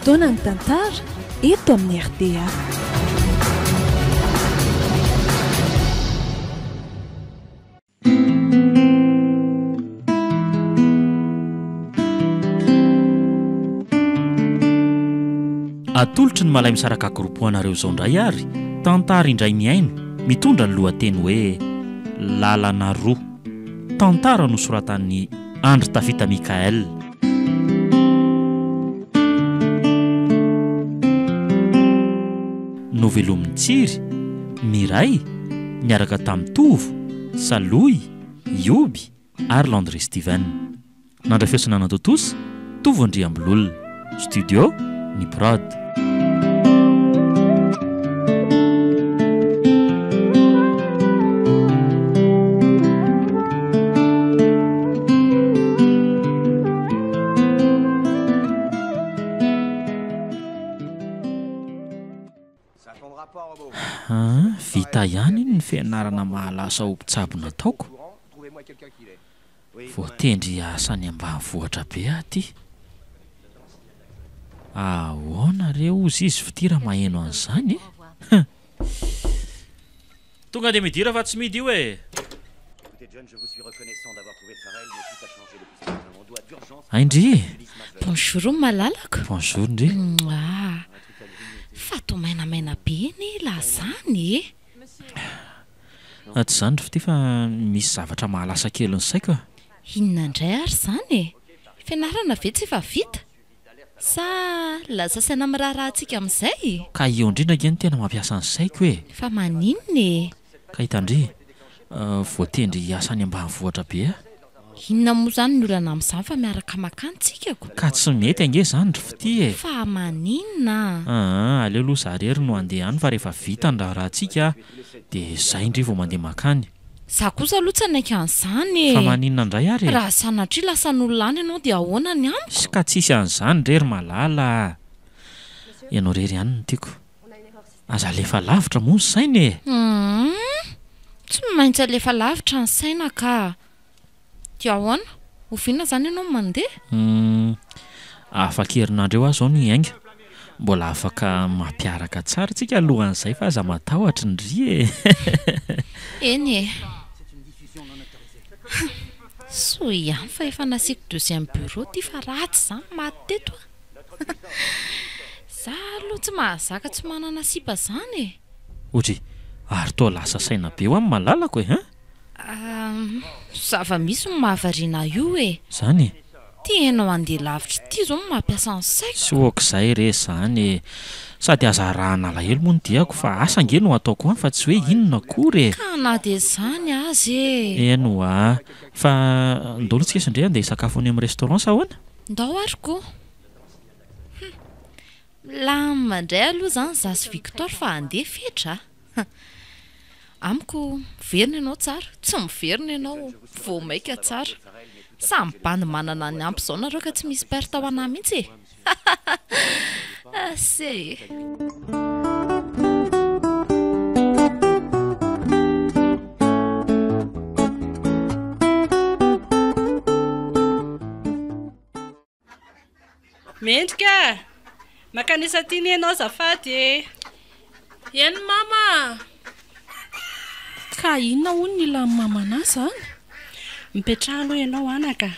Fotoanan'ny tantara eto amin'ny rta. Atolotry ny Malaimisaraka Group ho anareo izao indray ary tantara indray mihaino mitondra ny lohateny hoe Lalana roa. Tantara nosoratan'i Andry Tafita Michaël. Novelomin'i Tsiry, Miray, niaraka tamin'i Tovo, Salohy, Ioby ary Landry Steven. Nandray feo sy nanatontosa, Tovo Andriambololona. Studio, Ny Prod. Haa, vita ihany iny ny fianarana mahalasa ho mpitsabo nataoko. Voatendry hiasa any ambanivohitra be aho ity. Ahoana re hozy izy fitia raha maheno an'izany e? Hum. Tonga dia midira fa tsy midy io e! Hay ndry e! Bonjour malalako. Bonjour ndry. Mwah. Fa toa mainamaina be anie lahy zany e! Tsy izany ry fitia fa misy zavatra mahalasa kely ny saiko a! Inona indray ary izany e? Fianarana ve tsy efa vita? Sa lasa saina miraharaha antsika amin'izay? Ka eo indrindra ange no tena mampiasa ny saiko e! Fa maninona e? Ka hitan-dry, voatendry hiasa any ambanivohitra be aho. Inona moa izany ny olana amin'izany fa miaraka makany tsika ko? Ka tsy mety ange izany ry fitia e! Fa maninona? Aa, aleo aloha za irery no handeha any fa rehefa vita ny raharahantsika dia zay ndry vao mandeha makany. Za kosa aloha tsy hanaiky an'izany e! Fa maninona indray ary e? Raha sanatria lasan'olona any ianao dia ahoana ny amiko? Ka tsisy an'izany re ry malala a! Ianao irery ihany no tiako. Aza alefa lavitra moa ny saina e! Humm! Tsy maintsy alefa lavitra ny saina ka! Dia ahoana? Oviana izany ianao no mandeha? Humm! Afaka herinandro eo aho izao no hiainga. Mbola afaka mampiaraka tsara tsika alohan'izay fa aza matahotra ndry e! Eny e! Hum! Soa ihany fa efa nasiako deuxième bureau ity fa ratsy izany maty teto aho. Za aloha tsy mahazaka tsy manana sipa zany e! Odry, ary toa lasa saina be hoa ny malalako e hein? Zava-misy no mahavariana ahy io e! Zany e? Ty enao handeha lavitra ity zao no mampiasa ny saiko. Tsy oak'izay re zany e! Sady aza arahana alahelo moa ny diako fa asa ange no ataoko any fa tsy hoe inona akory e! Ka na dia izany aza e! Eny hoa! Fa ndao aloha tsika sy ndry handeha hisakafo any amin'ny restaurant sa ahoana? Ndao ary ko! Hum! Milamina indray aloha izany za sy Victor fa handeha Fetra a! Amiko miverina ianao tsara, tsy miverina ianao vao maika tsara. Samy bandy manana ny ampy izao nareo ka tsy misy perte ho anah mihitsy e! Ase e! Mendrika a! Mankanesa aty anie ianao azafady e! Eny mama a! Ka inona hono ny ilan'ny mamanà izany? Mipetraha aloha ianao anaka a!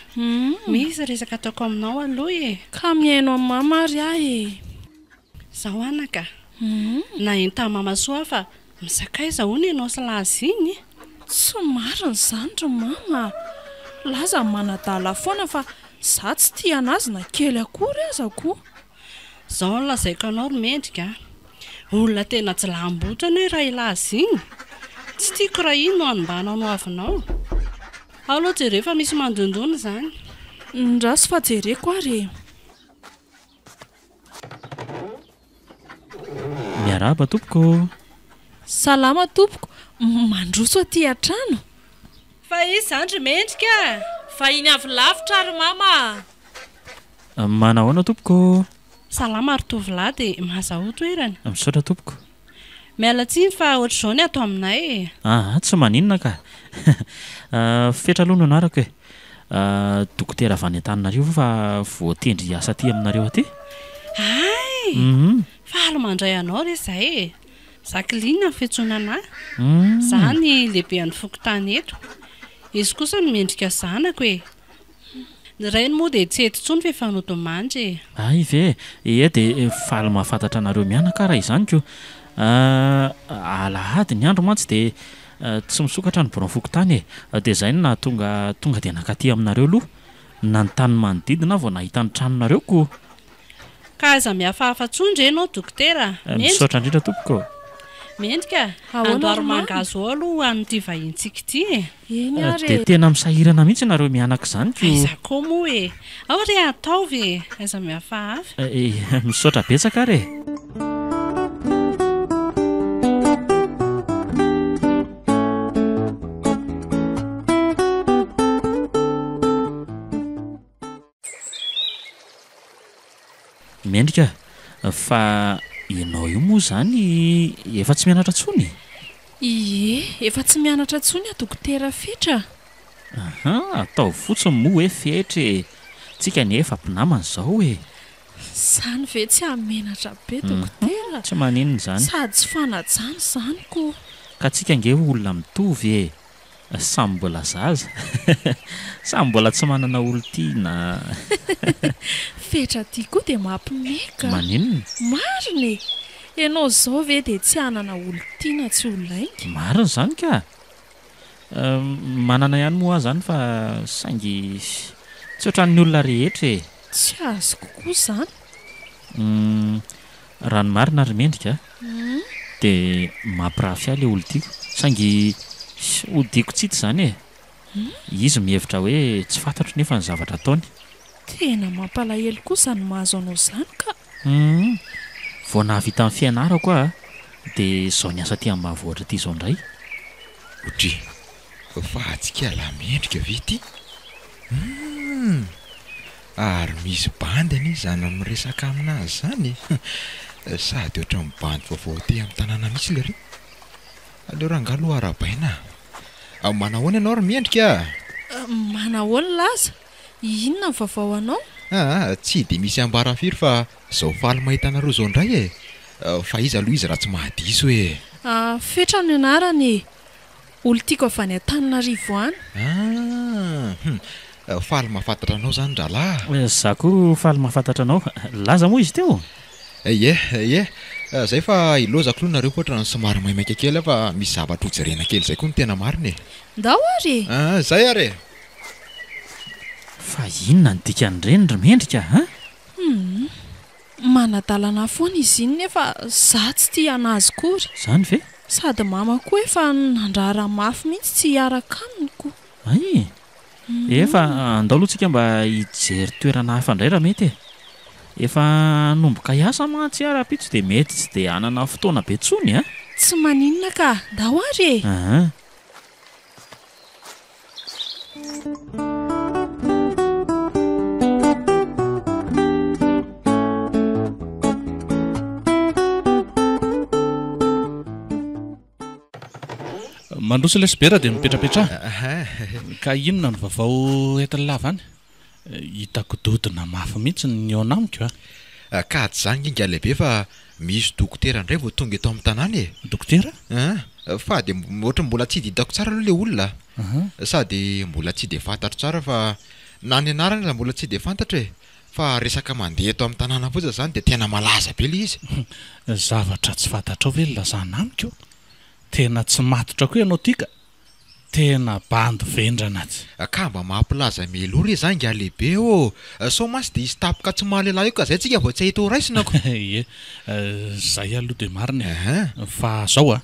Misy resaka ataoko aminao aloha e! Ka mihaino an'i mama ary aho e! Zao anaka a! Naheno tamin'i Mamasoa aho fa misakaiza hono ianao sy Laza iny e! Tsy marina izany ry mama a! Laza manadala foana fa za tsy tia an'azy na kely akory aza ko! Zao no lazaiko anao ry Mendrika a! Olona tena jilamboto anie raha i Laza iny! Tsy tiako raha iny no hanimbanao ny hoavinao! Ao aloha jereo fa misy mandondona izany! Ndraso fa jereko ary e! Miarahaba tompoko ô! Salama tompoko, mandroso aty an-trano. Fa iza izany ry Mendrika a? Vahiny avy lavitra ry mama a! Manahoana tompoko ô? Salama ry tovolahy dia mahazahoa toerana. Misaotra tompoko. Miala tsiny fa ohatr'izao ny ato aminay e! Aa tsy maninona ka! Fetra aloha no anarako e! Dokotera avy any Antananarivo fa voatendry hiasa aty aminareo aty. Hay! e! Faly mandray anao re izahay e! Jacqueline ny fiantsoana anà. Izaho ny lehiben'ny fokontany eto. Izy kosa no mendrika zanako e! Ny rainy moa dia tsy eto intsony fa efa nodimandry e! Hay ve? Ie dia faly mahafantatra anareo mianaka aho raha izany ko! Alahady ny andro mantsy dia tsy misokatra ny biraon'ny fokontany e! Dia izay no nahatonga tonga dia nankaty aminareo aloha. Nanontany ny manodidina aho vao nahita ny tranonareo ko! Ka aza mihafahafa tsony re enao dokotera a! Mendrika. Misaotra indrindra tompoko ô! Mendrika a! Ahoana Andoaro ry mama? mangahazo ao aloha ho an'ity vahintsika ity e! Eny ary Dia e! tena misahirana mihitsy nareo mianaka izany ko! Aiza koa moa e! Ao re ataovy e! Aiza mihafahafa. Misaotra betsaka ary e! Mendrika a! Fa ianao io moa izany efa tsy mianatra intsony e? Ie, efa tsy mianatra intsony aho Dokotera Fetra a! Aha, ataovy fotsiny moa hoe Fetra e! Tsika anie efa mpinamana izao e! Izany ve tsy hahamenatra be Dokotera? Tsy maninona izany. Sady tsy fanajana izany ko! Ka tsika ange olona mitovy e! Samy mbola zaza. Samy mbola tsy manana olon-tiana. Fetra ty koa dia mampime ka. Maninona? Marina e! Ianao izao ve dia tsy hanana olon-tiana tsy ho lainga? Marina izany ka! Manana ihany moa aho izany fa saingy tsy ohatran'ny olona rehetra e! Tsy azoko koa izany. Humm, raha ny marina ry Mendrika a, dia mampirafy ahy ilay olon-tiako, saingy hodiako tsy hita izany e! Izy mihevitra hoe tsy fantatro nefa ny zavatra ataony. Tena mampalahelo koa izany mahazo anao izany ka! Humm, vao nahavita ny fianarako aho dia izao niasa aty ambanivohitra aty izao indray. Otri, fa antsika lahy mendrika ve ity? Humm! Ary misy bandy anie izany miresaka aminazy izany e! Sady ohatran'ny bandy vaovao aty amin'ny tanàna mihitsy lery. Aleo rangahy aloha arahabaina a! Manahoana ianao ry Mendrika a? Manahoana Laza? Inona ny vaovao anao? Aa, tsy dia misy ambara firy fa izao faly mahita anareo izao indray e! Fa iza aloha izy raha tsy mahadiso e? Fetra no anarany e! Olon-tiako avy any Antananarivo any. Ah! Hum! Faly mahafantatra anao izany rahalahy a! Za koa faly mahafantatra anao. Laza moa izy teo? Ie, ie. Zay fa ilaozako aloha nareo fa ohatran'ny somary maimaika kely aho fa misy zavatra hojerena kely zay koa no tena marina e! Ndao ary e! Ah, zay ary e! Fa inona ny dikan'ireny ry Mendrika a? Hum! Manadalana foana izy iny nefa za tsy tia anazy kory. Zany ve? Sady mama koa efa nandrara mafy mihitsy tsy hiaraka aminy ko. Hay! Efa andao aloha tsika mba hijery toerana hafa indray raha mety e! Efa hanomboka hiasa mantsy aho rahampitso dia mety tsy dia hanana fotoana be intsony a! Tsy maninona ka! Ndao ary e! Aa. Mandroso ilay sibera dia mipetrapetraha. Ka inona no vaovao entin'i Lava any? Hitako dodona mafy mihitsy ny nihaona amiko a! Ka tsy izany nge ingahy lehibe fa misy dokotera indray vao tonga eto amin'ny tanàna e! Dokotera? An! Fa dia ohatran'ny mbola tsy dia hitako tsara aloha ilay olona a! Sady mbola tsy dia fantatro tsara fa na ny anarany aza mbola tsy dia fantatro e! Fa resaka mandeha eto amin'ny tanàna fotsiny izany dia tena malaza be ilay izy. Zavatra tsy fantatrao ve no lazana amiko? Tena tsy matotra koa ianao ity ka! Tena bandy vendrana tsy. Ka mba mampilaza mialoha re za ingahy lehibe ô! Sao mantsy dia hisy tapoka tsy mahalelahy eo ka zay tsika vao tsy hahita ho raisina ko! Ie, zay aloha dia marina e! Fa zao a!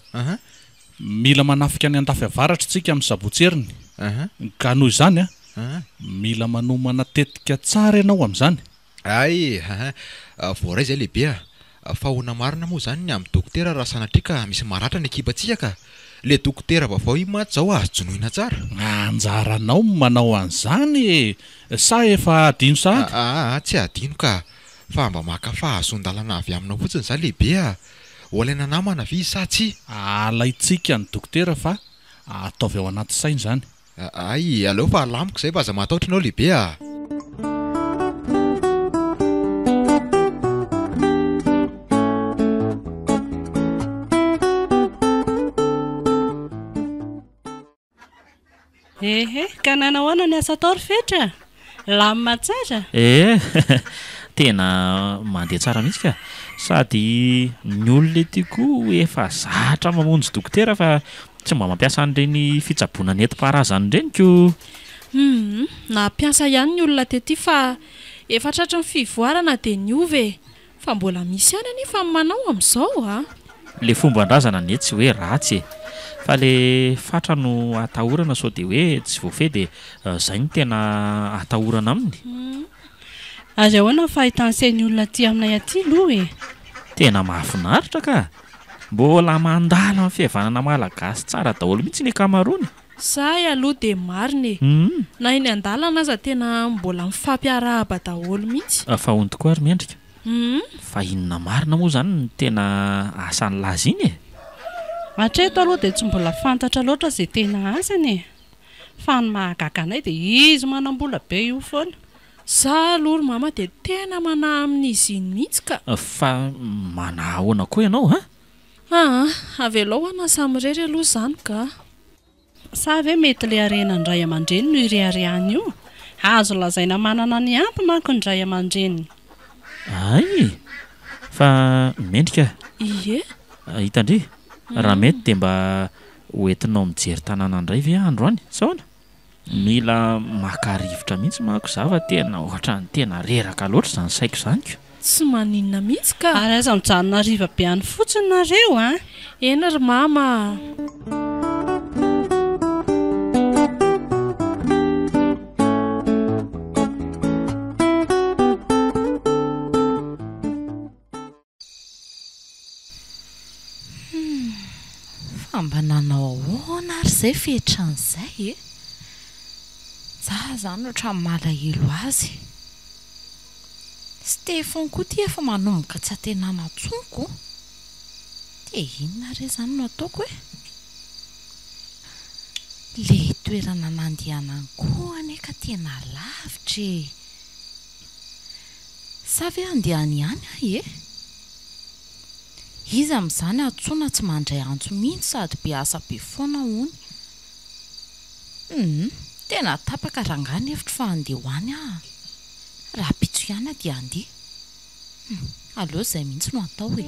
Mila manafika any andafy avaratra tsika amin'ny sabotsy heriny, ka noho izany a! Mila manomana tetika tsara ianao amin'izany. Hay eh! Voaray izay lehibe a! Fa ahoana marina moa izany ny amin'ny dokotera raha sanatria ka misy maratra ny ekipantsika ka! Ilay dokotera vaovao iny mantsy izao azo jonoina tsara. Anjaranao ny manao an'izany e! Sa efa adino sahady? Aa tsy adino ka! Fa mba maka fahazoan-dalana avy aminao fotsiny izaho lehibe a! Ho alaina namana ve izy sa tsia? Alaintsika ny dokotera fa ataovy ao anaty saina izany. Hay, aleo fa alamiko izay fa aza matahotra ianao lehibe a! Ehe, ka nanahoana ny asa atao ry Fetra? Lamina tsara? Ee, tena mandeha tsara mihitsy ka. Sady ny olona ety koa efa zatra mamonjy dokotera fa tsy mba mampiasa an'ireny fitsaboana nentim-paharazana ireny ko. Humm, nampiasa ihany ny olona tety fa efa tratry ny fivoarana dia niova e! Fa mbola misy ihany anefa ny manao amin'izao a! Le fomban-drazana anie tsy hoe ratsy e! Fa le fatra no atahorana sao dia hoe tsy voafehy dia zay no tena atahorana aminy. Ary ahoana ny fahitan'ny sain'ny olona aty aminay aty aloha e? Tena mahafinaritra ka! Mbola mandala ny fihavanana malagasy tsara daholo mihitsy ny ankamaroany. Zay aloha dia marina e! Na eny an-dalana aza tena mbola mifampiarahaba daholo mihitsy. Fa hono tokoa ary mendrika? Fa inona marina moa izany no tena asan'i Laza iny e? Hatreto aloha dia tsy mbola fantatra loatra izay tena asany e! Fa ny mahagaga anay dia izy manam-bola be io foana. Za aloha ry mama dia tena manahy amin'izy iny mihitsy ka! Fa manahy ahoana koa ianao an? Aa, avelao ho ana samirery aloha izany ka. Sa ve mety le harenan-dray aman-dreny no ireharehany io? Azo lazaina manana ny ampy manko ny ray aman-dreniny. Hay! Fa mendrika. Ie. Hitan-dry, raha mety dia mba ho entinao mijery tanàna indray ve aho androany? Sa ahoana? Mila maka rivotra mihitsy manko za fa tena ohatran'ny tena reraka loatra izany saiko izany ko. Tsy maninona mihitsy ka. Ary aza mijanona hariva be any fotsiny nareo a! Eny ry mama a! Humm, fa mba nanao ahoana ary izay fetran'izay e? Za zany ohatran'ny malahelo azy. Stéphane koa ity efa manomboka tsy antenana intsony ko. Dia inona re izany no ataoko e? Le toerana nandehanany koa anie ka tena lavitra e! Sa ve handeha any ihany aho e? Iza amin'izany antsoina tsy mandray antso mihitsy sady be asa be foana hono. Humm, tena tapaka rangahy ny hevitro fa handeha ho any aho a! Rahampitso ihany aho dia handeha. Humm, aleo izay mihitsy no atao e!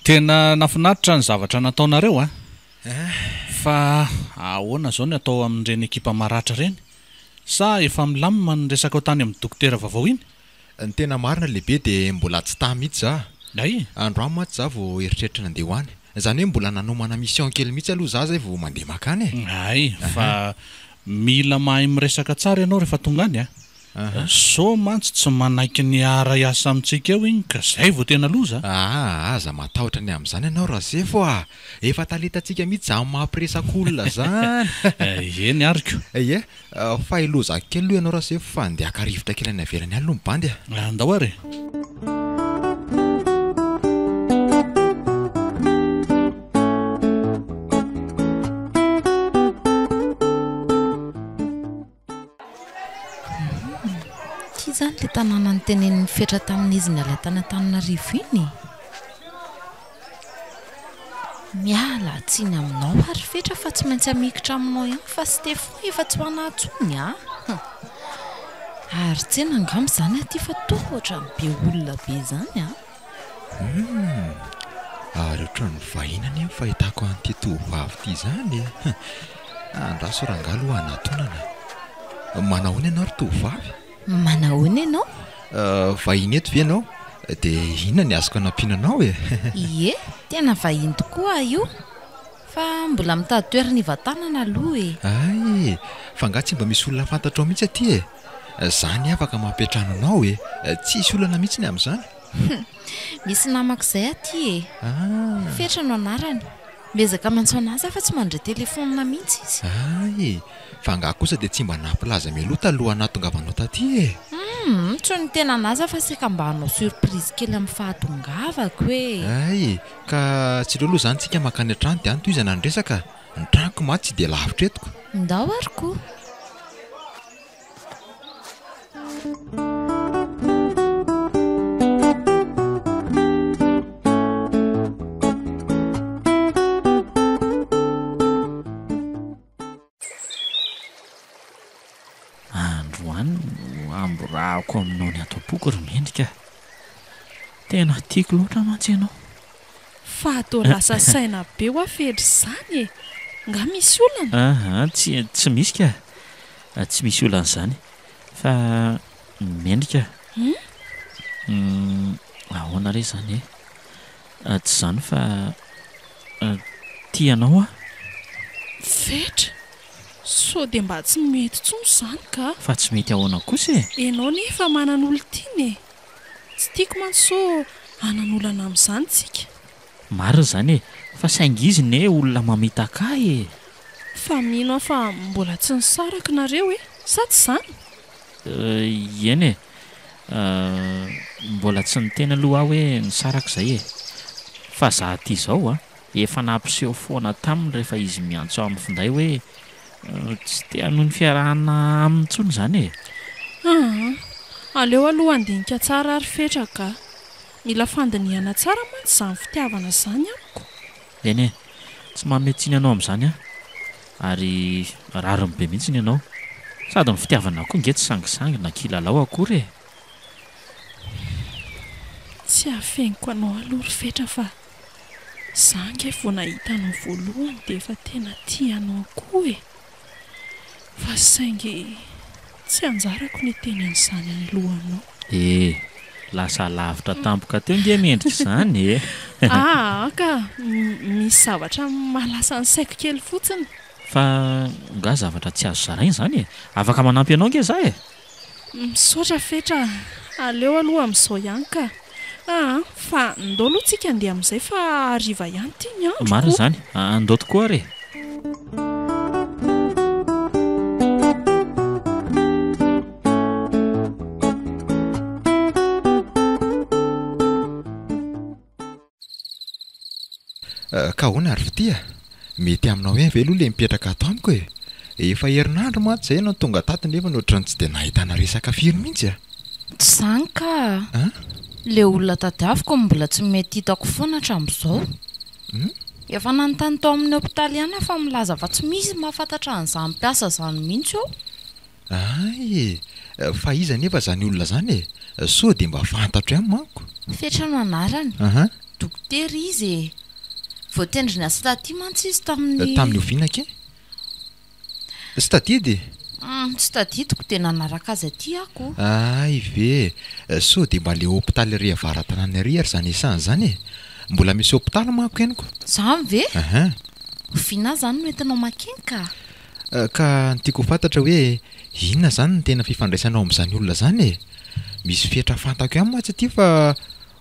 Tena nafinaritra ny zavatra nataonareo a! Fa ahoana izao ny atao amin'ireny ekipa maratra ireny? Sa efa milamina ny resaka ao tany amin'ny dokotera vaovao iny? Ny tena marina lehibe dia mbola tsy tà mihitsy za. Ay! Androany mantsy za vao eritreritra nandeha ho any. Izany hoe mbola nanomana mission kely mihitsy aloha za zay vao mandeha mankany e! Ay! Fa mila mahay miresaka tsara ianao rehefa tonga any a! Sao mantsy tsy manaiky ny hiara hiasa amintsika eo iny ka zay vao tena loza a! Aa aza matahotra ny amin'izany ianao Razefo a! Efa talentantsika mihitsy izany mampiresak'olona izany! Eny ary ko! Ie, fa ilozako kely aloha ianao Razefo fa andeha haka rivotra kely any ivelany any aloha ny bandy a! Andao ary e! Ity izany ilay tanàna notenenin'i Fetra tamin'izy niala tany Antananarivo iny e! Miala tsiny aminao aho ry Fetra fa tsy maintsy hamikitra aminao ihany fa Stéphane efa tsy ho anà intsony a! Ary tsena angamba izany aty fa toa ohatran'ny be olona be izany a! Humm! Ary ohatran'ny vahiny anie ny fahitako an'ity tovovavy ity izany e! Andraso rangahy aloha hanatonana. Manahoana ianao ry tovovavy? Manahoana ianao? Vahiny eto ve ianao? Dia inona ny azoko anampiana anao e? Ie, tena vahiny tokoa aho io. Fa mbola mitady toerana hivantanana aloha e! Hay! Fa angaha tsy mba misy olona fantatrao mihitsy aty e? Zany afaka mampiantrano anao e! Tsisy olana mihitsy ny amin'izany. Misy namako izay aty e! Fetra no anarany. Miezaka miantso an'azy aho fa tsy mandray telefaonina mihitsy izy. Hay! Fa angaha kosa dia tsy mba nampilaza mialoha talohan'ny nahatongavanao taty e? Humm! Tsy niteny an'azy aho fa saika mba hanao surprise kely amin'ny fahatongavako e! Hay! Ka tsy aleo aloha izany tsika mankany an-trano dia any tohizana ny resaka? Ny tranoko mantsy tsy dia lavitra eto ko. Ndao ary ko! Androany no hamborahako aminao ny ato am-poko ry Mendrika a! Tena tiako loatra mantsy ianao. Fa toa lasa saina be hoa Fetra izany e! Nga misy olana? Aa, tsy, tsy misy ka! Tsy misy olana izany. Fa Mendrika a! Hum, ahoana re izany e? Tsy izany fa tia anao aho. Fetra, sao dia mba tsy mety intsony izany ka! Fa tsy mety ahoana kosa e? Ianao anie efa manan'olon-tiana e! Tsy tiako mantsy sao hanan'olana amin'izany tsika. Marina izany e! Fa saingy izy ne olona mamitaka ahy e! Fa mino aho fa mbola tsy nisaraka nareo e! Sa tsy izany? Eny e! Mbola tsy niteny aloha aho hoe nisaraka izay e! Fa za aty izao a, efa nampiseho foana taminy rehefa izy miantso ahy amin'ny finday hoe tsy te hanohy ny fiarahana aminy intsony izany e! Aa! Aleo aloha handinika tsara ary Fetra ka! Mila fandinihana tsara mantsy izany fitiavana izany amiko. Eny e! Tsy manome tsiny anao amin'izany aho. Ary rariny be mihitsy ny anao. Sady ny fitiavana koa nge tsy sangisangy na kilalao akory e! Tsy afeniko anao aloha ry Fetra fa za nge vao nahita anao voalohany dia efa tena tia anao koa e! Fa saingy tsy anjarako ny hiteny an'izany any alohanao. Eh! Lasa lavitra tampoka teo nge mendrika izany e! Aa ka! Misy zavatra mahalasa ny saiko kely fotsiny. Fa nga zavatra tsy azo zaraina izany e! Afaka manampy anao nge za e! Misaotra Fetra a! Aleo aloha amin'izao ihany ka! Aa fa ndao aloha tsika andeha amin'izay fa hariva ihany ity ny andro Marina izany, andao tokoa ary e! Ka ahoana ry fitia? Mety aminao ihany ve aloha ilay mipetraka ato amiko e? Efa herinandro mantsy izay ianao tonga tato nefa ohatran'ny tsy dia nahitana resaka firy mihitsy a! Tsy izany ka! Ilay olona tadiaviko no mbola tsy mety hitako foana hatramin'izao. Efa nanontany tao amin'ny hopitaly ihany aho fa milaza fa tsy misy mahafantatra an'izany mpiasa izany mihitsy eo. Hay e! Fa iza anefa izany olona izany e? Soa dia mba fantatro ihany manko. Fetra no anarany. Dokotera izy e! Voatendry niasa taty mantsy izy tamin'ny. Tamin'ny oviana akia? Tsy tadidy e? Hum, tsy tadidiko dia nanaraka azy aty aho ko. Hay ve! Soa dia mba le hopitaly ery avara-tanàna ery ary izany iasany izany e! Mbola misy hopitaly manko henoko. Izany ve? Aha. Oviana izany no entinao mankeny ka? Ka ny tiako ho fantatra hoe inona izany no tena fifandraisanao amin'izany olona izany e? Misy fetra fantako ihany mantsy aty fa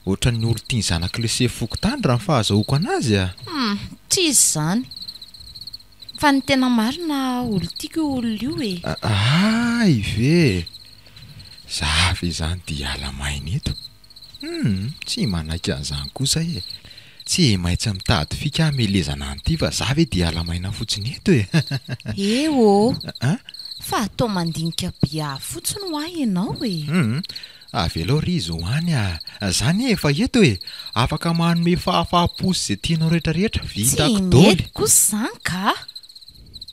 ohatran'ny olon-tian'ny zanak'ilay sefo fokontany raha ny fahazahoako an'azy a! Hum, tsy izy izany. Fa ny tena marina olon-tiako io olona io e! Hay ve e! Za ve izany dia hiala maina eto? Humm tsy manaiky an'izany kosa e! Tsy maintsy mitady fika hamelezana an'ity fa za ve dia hiala maina fotsiny eto e! Eh oh! Fa atao mandinika be ahy fotsiny hoa ianao e! Humm avelao ry izy ho any a! Za anie efa eto e! Afaka manome fahafaham-po sy izay tianao rehetra rehetra, vitako Tsy daholo! mety kosa izany ka!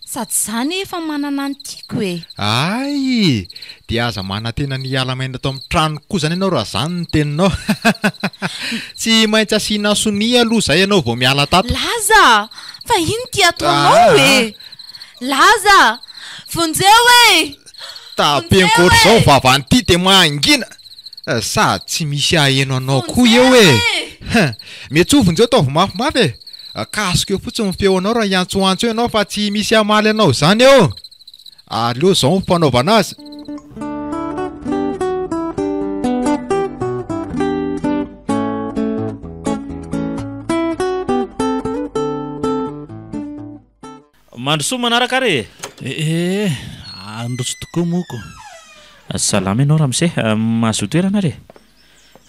Sady za anie efa manana ny tiako e! Hay! Dia aza manantena ny hiala maina ato amin'ny tranoko koa izany ianao raha izany no teninao. Tsy maintsy asiana sonia aloha izay ianao vao miala tato. Laza! Fa ino ity ataonao e? Laza! Vonjeo e! Tapeniko ohatr'izao ny vavan'ity dia mangina! Sady tsy misy haheno anao koa eo e! Miantsoa vonjeo ataovy mafimafy e! Kasoka eo fotsiny ny feonao raha hiantsoantso eo ianao fa tsy misy hamaly anao izany eo! Aleo izao ny fanaovana azy! Mandrosoa manaraka ary e! Ee, handroso tokoa moa ko. Salama ianao ramose, mahazoa toerana ary e!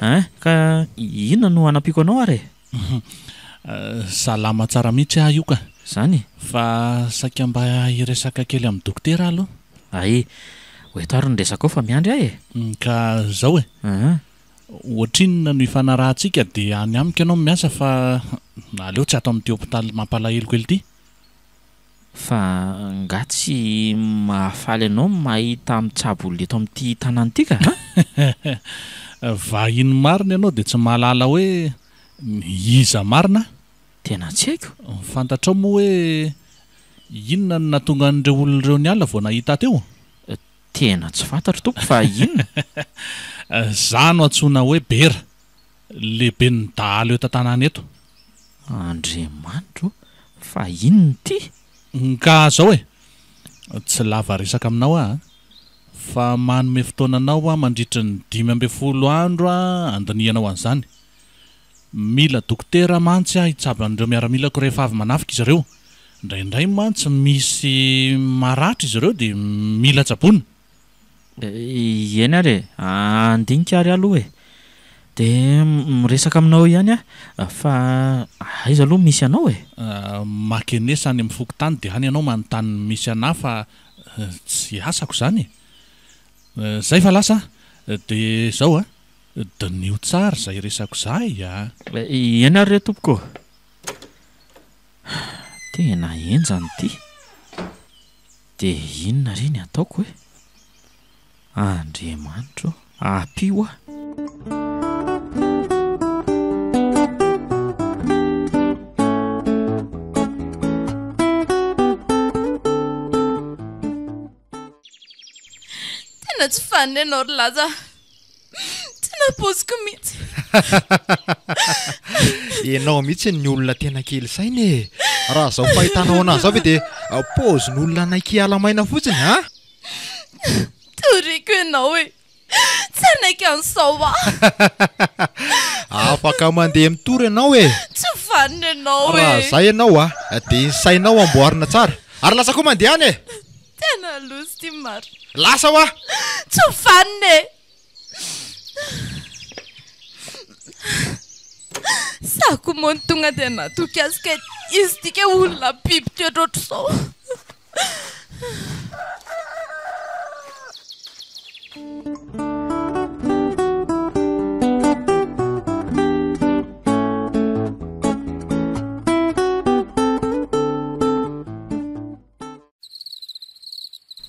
Hein, ka inona no hanampiako anao ary e? Salama tsara mihitsy aho io ka. Zany? Fa saika mba hiresaka kely amin'i dokotera aho aloha. Hay! Ho eto ary ny resakao fa miandry aho e! Ka zao e! Ohatrinona no ifanarahantsika dia any amiko ianao miasa fa aleo tsy ato amin'ity hopitaly mampalahelo kely ity. Fa nga tsy mahafaly anao ny mahita mitsabo olona eto amin'ity tanàna ity ka? Vahiny marina ianao dia tsy mahalala hoe iza marina aho? Tena tsy haiko. Fantatrao moa hoe inona no nahatonga an'ireo olona ireo niala vao nahita ahy teo? Tena tsy fantatro tompoko fa inona? Za no antsoina hoe Bera, lehiben'ny dahalo eto an-tanàna eto. Andriamanitro ô, fa inona ity? Ka zao e, tsy lava resaka aminao aho an, fa manome fotoana anao aho mandritry ny 15 andro handinihanao an'izany. Mila dokotera mantsy aho hitsabo an'ireo miaramilako rehefa avy manafika izy ireo. Indraindray mantsy misy maratra izy ireo dia mila tsaboina. Eny ary e, handinika ary aloha e. Dia miresaka aminao eo ihany aho, fa aiza aloha misy anao e? Makenesa any amin'ny fokontany dia any ianao manontany ny misy anà fa tsy asako izany e. Izay fa lasa an! Dia izao an! Diniho tsara izay resako izay a! Eny ary re tompoko ô! Tena henjana ity! Dia inona re ny ataoko e? Andriamanitra ô! Ampio aho! Tena tsy fanina ianao ry Laza a! Tsy nampoiziko mihitsy. Ianao mihitsy ny olona tena kely saina e! Raha izao fahitanao anazy izao ve dia paozin'olona hanaiky hiala maina fotsiny a? Toriko ianao e! Tsy hanaiky an'izao aho. Afaka mandeha mitory ianao e! Tsy vanona ianao e! Raha izay ianao a, dia ny sainao amboarina tsara. Ary lasa koa mandeha any e! Tena loza ity marina. Lasa hoa! Tsy vanona e! Za koa moa no tonga dia natoky azy ka izy ity kay olona biby toetra ohatr'izao.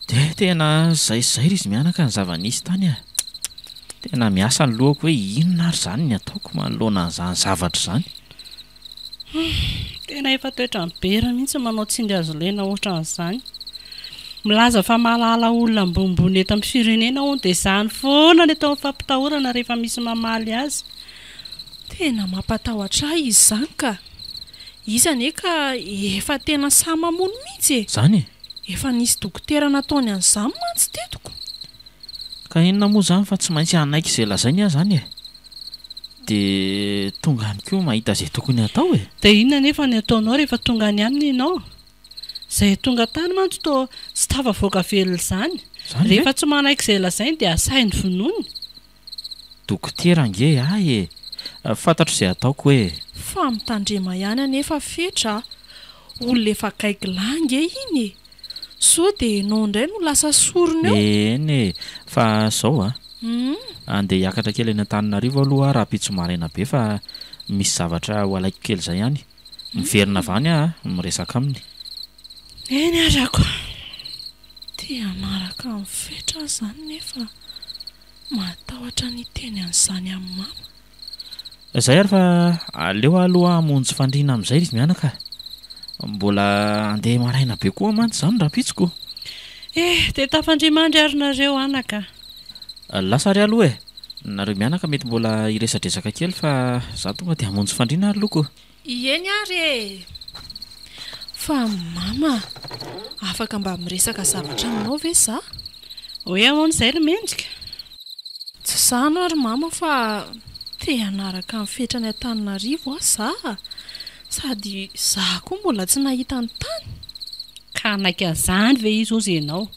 Dia tena zay zay ry izy mianaka ny zava-nisy tany a! Tena miasa ny lohako hoe inona ary izany ny ataoko manoloana an'izany zavatra izany. Humm, tena efa toetran'i Bera mihitsy ny manao tsindry hazo lena ohatran'izany. Milaza fa mahalala olona ambonimbony eto amin'ny firenena hono dia izany foana ny atao fampitahorana rehefa misy mamaly azy. Tena mampatahotra ahy izy izany ka! Izy anie ka efa tena sahy mamono mihitsy e! Zany e! Efa nisy dokotera nataony an'izany mantsy teto ko! Ka inona moa izany fa tsy maintsy hanaiky izay lazainy aho izany e! Dia tonga any koa mahita izay tokony hatao e! Dia inona anefa ny ataonao rehefa tonga any aminy ianao? Izay tonga tany mantsy toa tsy tafavoaka velona izany. Izany ve? Rehefa tsy manaiky izay lazainy dia asainy vonoiny. Dokotera ange ahy e! Fantatro izay ataoko e! Fa mitandrema ihany anefa Fetra a! Olona efa gaigy lahy ange iny e! Sao dia ianao indray no lasa sorona eo? Eny e! Fa izao a! Andeha hiakatra kely any Antananarivo aloha aho rahampitso maraina be fa misy zavatra ho alaiko kely izay any. Miverina avy any aho a, miresaka aminy. Eny ary ako! Te hanaraka an'i Fetra aho izany nefa Matahotra ny hiteny an'izany amin'i mama. Zay ary fa aleo aloha hamonjy fandriana amin'izay ry izy mianaka a! Mbola handeha maraina be koa mantsy izany rahampitso ko! Eh! Dia tafandria-mandry ary nareo anaka a! Lasa ary aloha e! Nareo mianaka mety mbola hiresadresaka kely fa za tonga dia hamonjy fandriana aloha ko! Ieny ary e! Fa mama, afaka mba miresaka zavatra aminao ve za? Hoe ahoana izay ry Mendrika? Tsy izany ary mama fa te hanaraka ny fetra any Antananarivo aho za a! Sady za koa mbola tsy nahita ny tany. Ka hanaiky an'izany ve izy hozy ianao?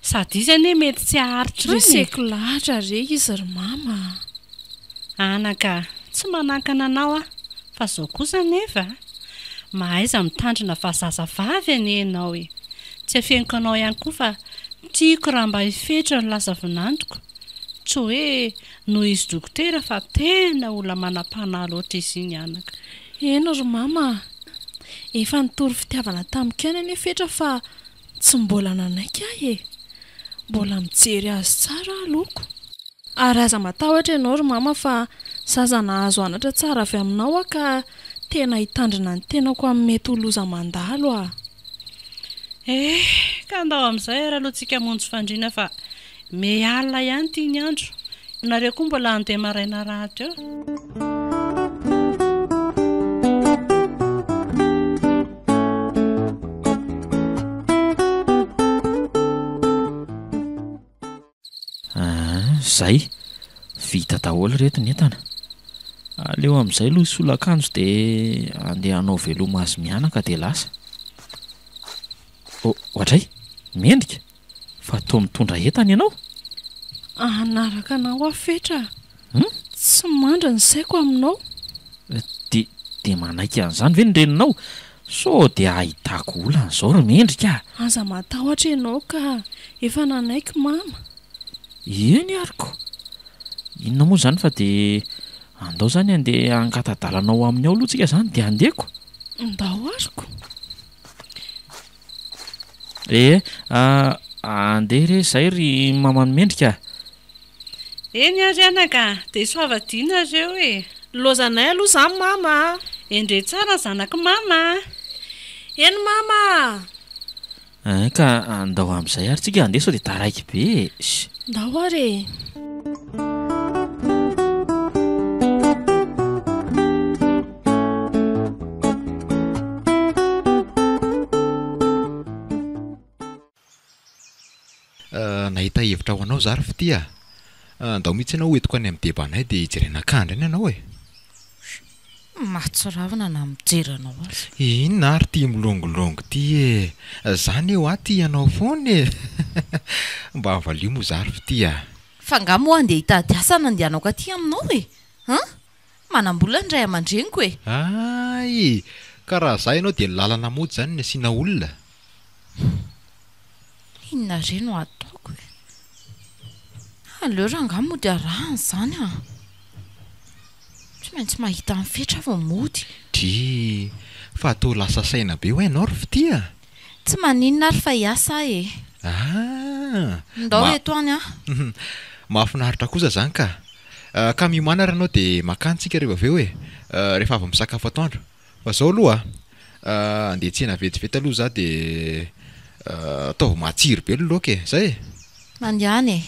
Sady izy anie mety tsy haharitra any e! Reseko lahatra re izy ry mama a! Anaka, tsy manankana anao aho, fa izao kosa anefa a! Mahaiza mitandrina fa zazavavy anie ianao e! Tsy afeniko anao ihany koa fa Tiako raha mba hifetra ny lasa vinantoko. Tsy hoe noho izy dokotera fa tena olona manam-panahy loatra izy iny anaka. Eny ry mama a! Efa nitory fitiavana tamiko ihany anie Fetra fa tsy mbola nanaiky ahy e! Mbola mijery azy tsara aho aloha ko! Ary aza matahotra ianao ry mama fa zaza nahazo anatra tsara avy aminao aho ka tena hitandrina ny tenako amin'ny mety ho loza mandalo aho. Eh, ka andao amin'izay ary aloha tsika hamonjy fandriana fa me alina ihany ity ny andro. Nareo koa mbola handeha maraina rahateo. Aa zay, vita daholo ireto ny entana. Aleo amin'izay aloha hisolo akanjo dia andeha hanao veloma azy mianaka dia lasa. Oh, oadray, mendrika, fa toa mitondra entana ianao? Hanaraka anao aho Fetra a! Tsy mandry ny saiko aminao. Dia, dia manaiky an'izany ve ny reninao? Sao dia ahitako olana izao ry Mendrika a! Aza matahotra ianao ka, efa nanaiky mama. Eny ary ko! Inona moa izany fa dia andao izany handeha hangata-dalana ao aminy ao aloha tsika izany dia handeha ko! Ndao ary ko! Ee, andeha re izay ry maman'i Mendrika a! Eny ary anaka a! Dia soava dia nareo e! Lozanay aloha izany mama a! Endrey tsara ny zanak'i mama a! Eny mama a! Ein ka andao amin'izay ary tsika handeha sao dia taraiky be e! Ndao ary e! Nahita hevitra ho anao za ry Fitia a! Andao mihitsy ianao hoentiko any amin'ny debanay dia hijerena akandro any ianao e! Mahatsiravina na mijery anao aza. Inona ary ity milongilongy ity e! Za anie hoa tia anao foana e! Mba valio moa za ry Fitia a! Fa nga moa andeha hitady asa nandehanako aty aminao e! An! Manam-bola ny ray aman-dreniko e! Hay! Ka raha za ianao dia lalana mody izany ny asiana olona. Inona re no ataoko e? Aleo rangahy mody arahana izany an! Tsy maintsy mahita an'i Fetra aho vao mody. Drii! Fa toa lasa saina be hoa ianao ry Fitia a! Tsy maninona ary fa hiasa aho e! Ah! Ndao eto any an! Mahafinaritra kosa izany ka! Ka miomàna ary ianao dia makany tsika rehefa avy eo e! Rehefa avy misakafo atoandro. Fa zao aloha a! Andeha hiantsena vetivety aloha za dia ataovy matsiro be ny laoka e! Zay e! Mandehana e!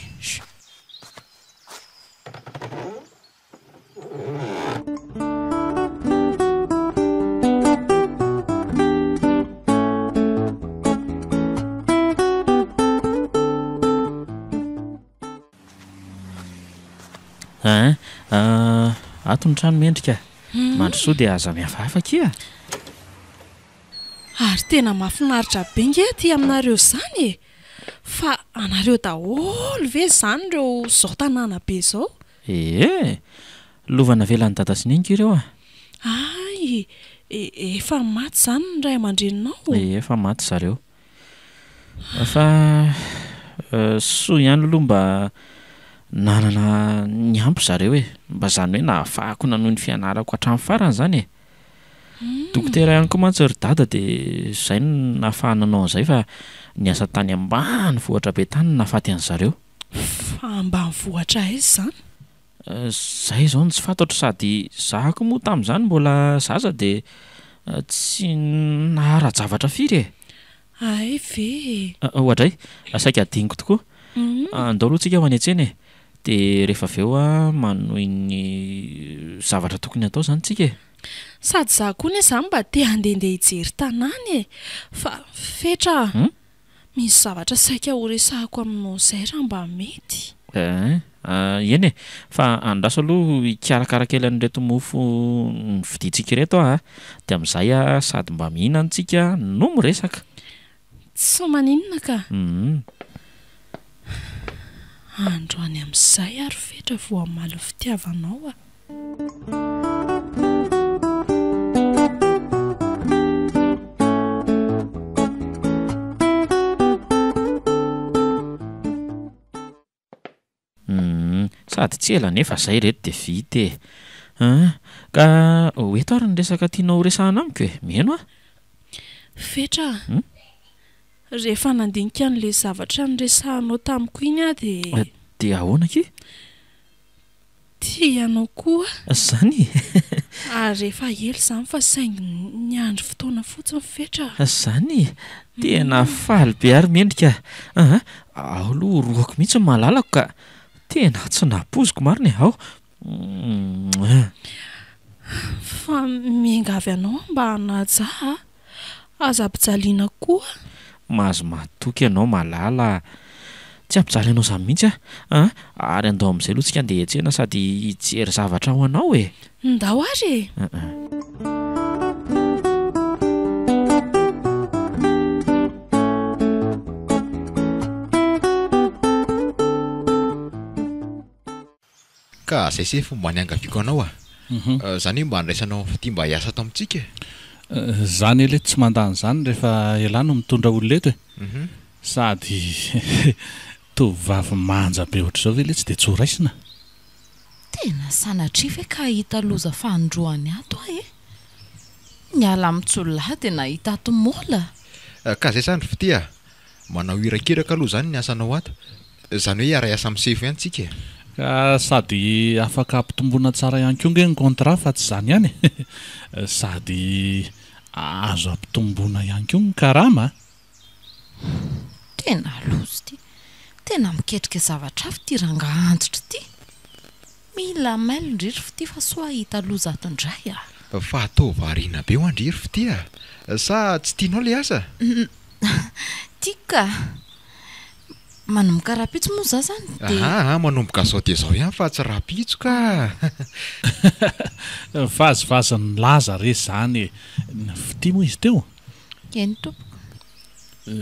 Ein, ato ny trano mendrika a! Mandrosoa dia aza mihafahafa akia a! Ary tena mahafinaritra be nge aty aminareo izany e! Fa anareo daholo ve izany ireo izao tanàna be izao? Ee! Lova navelan'i dada sy neniko ireo a! Hay! Efa maty izany ny ray aman-dreninao? Ee, efa maty zareo. Fa soa ihany aloha mba nanana ny ampy zareo e! Mba izany hoe nahafahako nanohy ny fianarako hatramin'ny farany izany e! Dokotera ihany koa mantsy ry dada dia izay no nahafahana nanao an'izay fa niasa tany ambanivohitra be tany no nahafaty an'zareo. Fa ambanivohitra aiza izany? Izay izao no tsy fantatro sady izaho koa moa tamin'izany mbola zaza dia tsy nahara-javatra firy e! Hay ve e! Oadray, saika adinoko tokoa. Andao aloha tsika ho any an-tsena e! Dia rehefa avy eo manohy ny zavatra tokony hatao izany tsika e! Sady izaho koa anie izany mba te handehandeha hijery tanàna e! Fa Fetra a! Misy zavatra saika horesahako aminao izay raha mba mety. Ein, eny e! Fa andraso aloha hikarakara kely an'ireto mofo novidiantsika ireto aho a! Dia amin'izay sady mba mihinana tsika no miresaka. Tsy maninona ka! Androany amin'izay ary Fetra vao hamaly ny fitiavanao a! Sady tsy ela anefa zay reto dia vita e. An! Ka ho eto ary ny resaka tianao ho resahana amiko e! Miheno aho. Fetra a! Rehefa nandinika an'ilay zavatra niresahanao tamiko iny aho dia. Dia ahoana akia? Tia anao koa aho. Zany e! Ary efa ela izany fa saingy niandry fotoana fotsiny Fetra a! Zany e! Tena faly be ary mendrika a! Ao aloha orohako mihitsy ny malalako ka! Tena tsy nampoiziko marina e! Ao! Fa miangavy anao aho mba hanaja ahy a! Aza ampijaliana koa. Mahazo matoky ianao malala a! Tsy hampijaly anao izany mihitsy aho a! Ary andao amin'izay aloha tsika andeha hiantsena sady hijery zavatra ho anao e! Ndao ary e! Ka zay se fomba niangaviako anao a! Zany hoe mba handraisanao an'i Fitia mba hiasa ato amintsika e! Zany anie tsy mandà an'izany rehefa elah no mitondra olona eto e! Sady tovovavy manja be ohatr'izao ve letsy dia tsy ho raisina? Tena sanatria ve ka hahita loza fanindroany ato aho e! Niala amin'ny jiolahy dia nahita ato môla! Ka zay zany ry Fitia a! Manao irakiraka aloha izany ny asanao ato. Izany hoe hiara-hiasa amin'ny sefo ihany tsika e. Ka sady afaka ampitomboina tsara ihany koa nge ny contrat fa tsy izany ihany e. Sady azo ampitomboina ihany koa ny karama a. Tena loza ity. Tena miketrika zavatra hafa ity rangaha antitra ity. Mila mailo ndry ry fitia fa soa hahita loza ato ndray a. Fa toa variana be hoa ndry ry fitia a. Sa tsy tianao le asa? Tiako ka. Manomboka rahampitso moa za zany dia. Aa manomboka zao dia zao ihany fa tsy rahampitso ka. Vazivazin'ny laza re zany e. Ny fitia moa izy teo? Eny tompoko.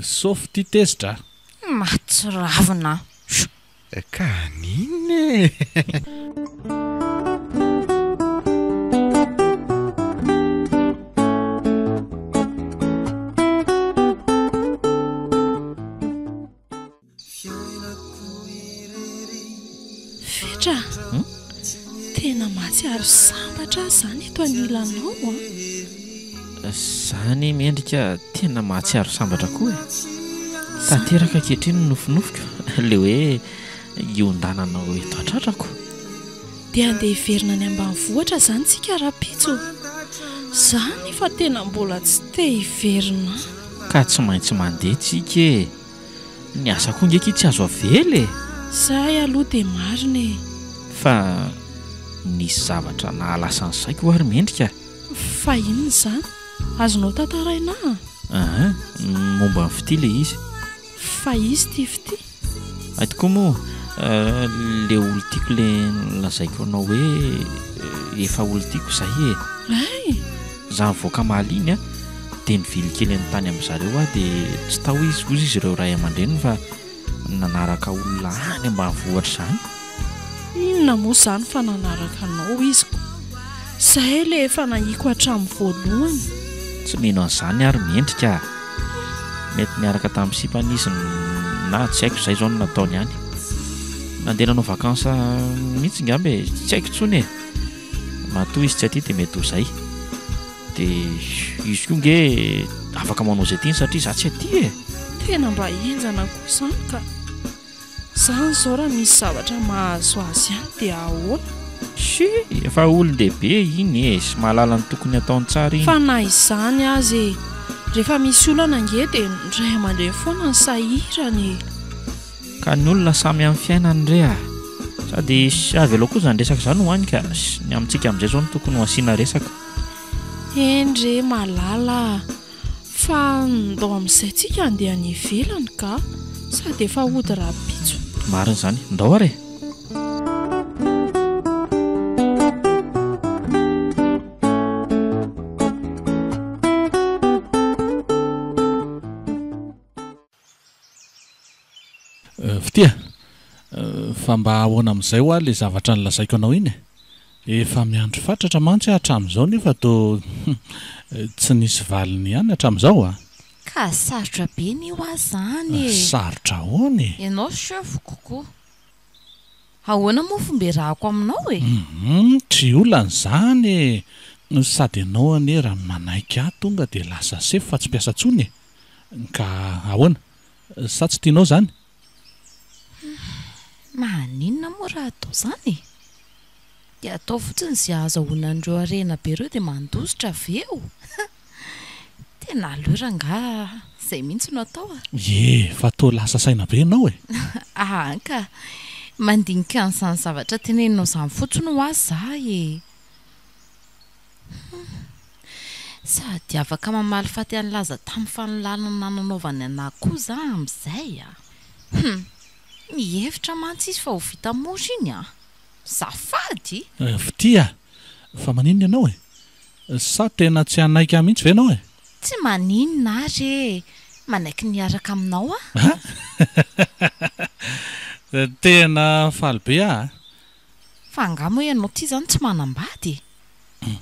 Sao fitia tezitra a. Mahatsiravina an. Ka haninona e? Fetra a! Tena mahatsiaro sambatra aho izany eto anilanao an! Zany mendrika tena mahatsiaro sambatra koa e! Tanteraka ankehitriny ny nofinofiko, le hoe hiondananao eto an-tratrako. Dia andeha hiverina any ambanivohitra izany tsika rahampitso? Za nefa tena mbola tsy te hiverina any. Ka tsy maintsy mandeha tsika e! Ny asa koa nge akia tsy azo avela e! Zay aloha dia marina e! Fa nisy zavatra nahalasa ny saiko ho'a ry mendrika a! Fa inona izany? Azonao tantaraina ahy? Aa, momba ny fitia ilay izy. Fa izy tia fitia? Hay tokoa moa, ilay olon-tiako ilay nolazaiko anao hoe efa olon-tiako izay e! Hay! Izaho nivoaka omaly iny an, dia nivily kely ny tany amin-dry zareo aho dia tsy tao izy, hozy izy ireo ray aman-dreniny fa nanaraka olona any ambanivohitra izany. Inona moa izany fa nanaraka anao izy ko! Izay ilay efa nahiako hatramin'ny voalohany. Tsy mino an'izany aho ry Mendrika a! Mety niaraka tamin'ny sipany izy na tsy haiko izay izao no nataony any. Nandeha nanao vacances mihitsy ngamba e! Tsy haiko intsony e! Matoa izy tsy aty dia mety ho izay. Dia izy koa nge afaka manao izay tiany satria izaho tsy aty e! Tena mba henjana koa izany ka! Zany zao raha misy zavatra mahazo azy ihany dia ahoana? Tsia, efa olon-dehibe iny e, sy mahalala ny tokony hataony tsara iny. Fa na izany aza e, rehefa misy olana ange dia ny ray aman-dreny foana no sahirana e. Ka ny olona samy amin'ny fiainany re a! Sady avelao koa izany resaka izany ho any ka, ny amintsika amin'izay izao no tokony ho asiana resaka. Eny re malala a! Fa ndao amin'izay tsika handeha any ivelany ka! Sady efa hody rahampitso. Marina izany. Ndao ary e! Fitia, fa mba ahoana amin'izay hoa ilay zavatra nolazaiko anao iny e? Efa miandry fatratra mantsy aho hatramin'izao nefa toa tsy nisy valiny ihany hatramin'izao a! Ka sarotra be anie hoa zany e! Sarotra ahoana e? Ianao chef-ko ko! Ahoana moa fomba iarahako aminao e? Hum, tsy olana izany e! Sady ianao anie raha manaiky ahy tonga dia lasa sefo fa tsy mpiasa intsony e! Ka ahoana? Sa tsy tianao izany? Hum, maninona moa raha atao izany e? Dia atao fotsiny izay ahazahoana an'ireo harena be ireo dia mandositra avy eo. Tena aleo rangaha izay mihitsy no atao a! Ie, fa toa lasa saina be ianao e! Aa ka! Mandinika an'izany zavatra teneninao izany fotsiny hoa za e! Hum! Sady afaka mamaly faty an'i Laza tamin'ny fanolanana nanaovany anà koa za amin'izay a! Hum! Mihevitra mantsy izy fa ho vita mora iny a! Zafady! Fitia a! Fa maninona ianao e? Sa tena tsy hanaiky ahy mihitsy ve ianao e? Tsy maninona ary e! Manaiky ny hiaraka aminao aho. Tena faly be aho a! Fa angaha moa ianao ity izany tsy manambady e?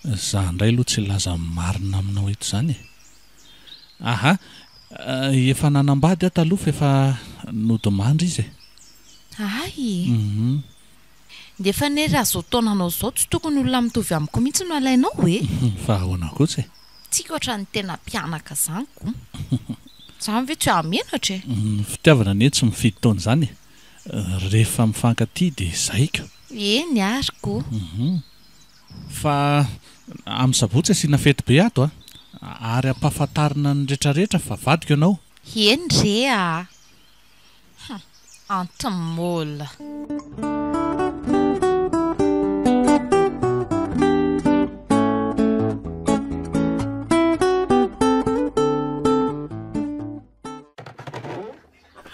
Izaho indray aloha tsy hilaza ny marina aminao eto izany e! Aha! Efa nanambady aho taloha fa efa nodimandry izy e! Hay e! Nefa anie raha izao taonanao izao tsy tokony olona mitovy amiko mihitsy no alainao e! Fa ahoana kosa e? Tsika ohatran'ny tena mpianaka izany ko! Izany ve tsy hahamenatra e? Ny fitiavana anie tsy mifidy taona izany e! Rehefa mifankatia dia izay ko! Eny ary ko! Fa amin'ny sabotsy asiana fety be ato a! Ary ampahafantarina ny retraretra fa vadiko ianao. Eny re a! Hum, anti-môla.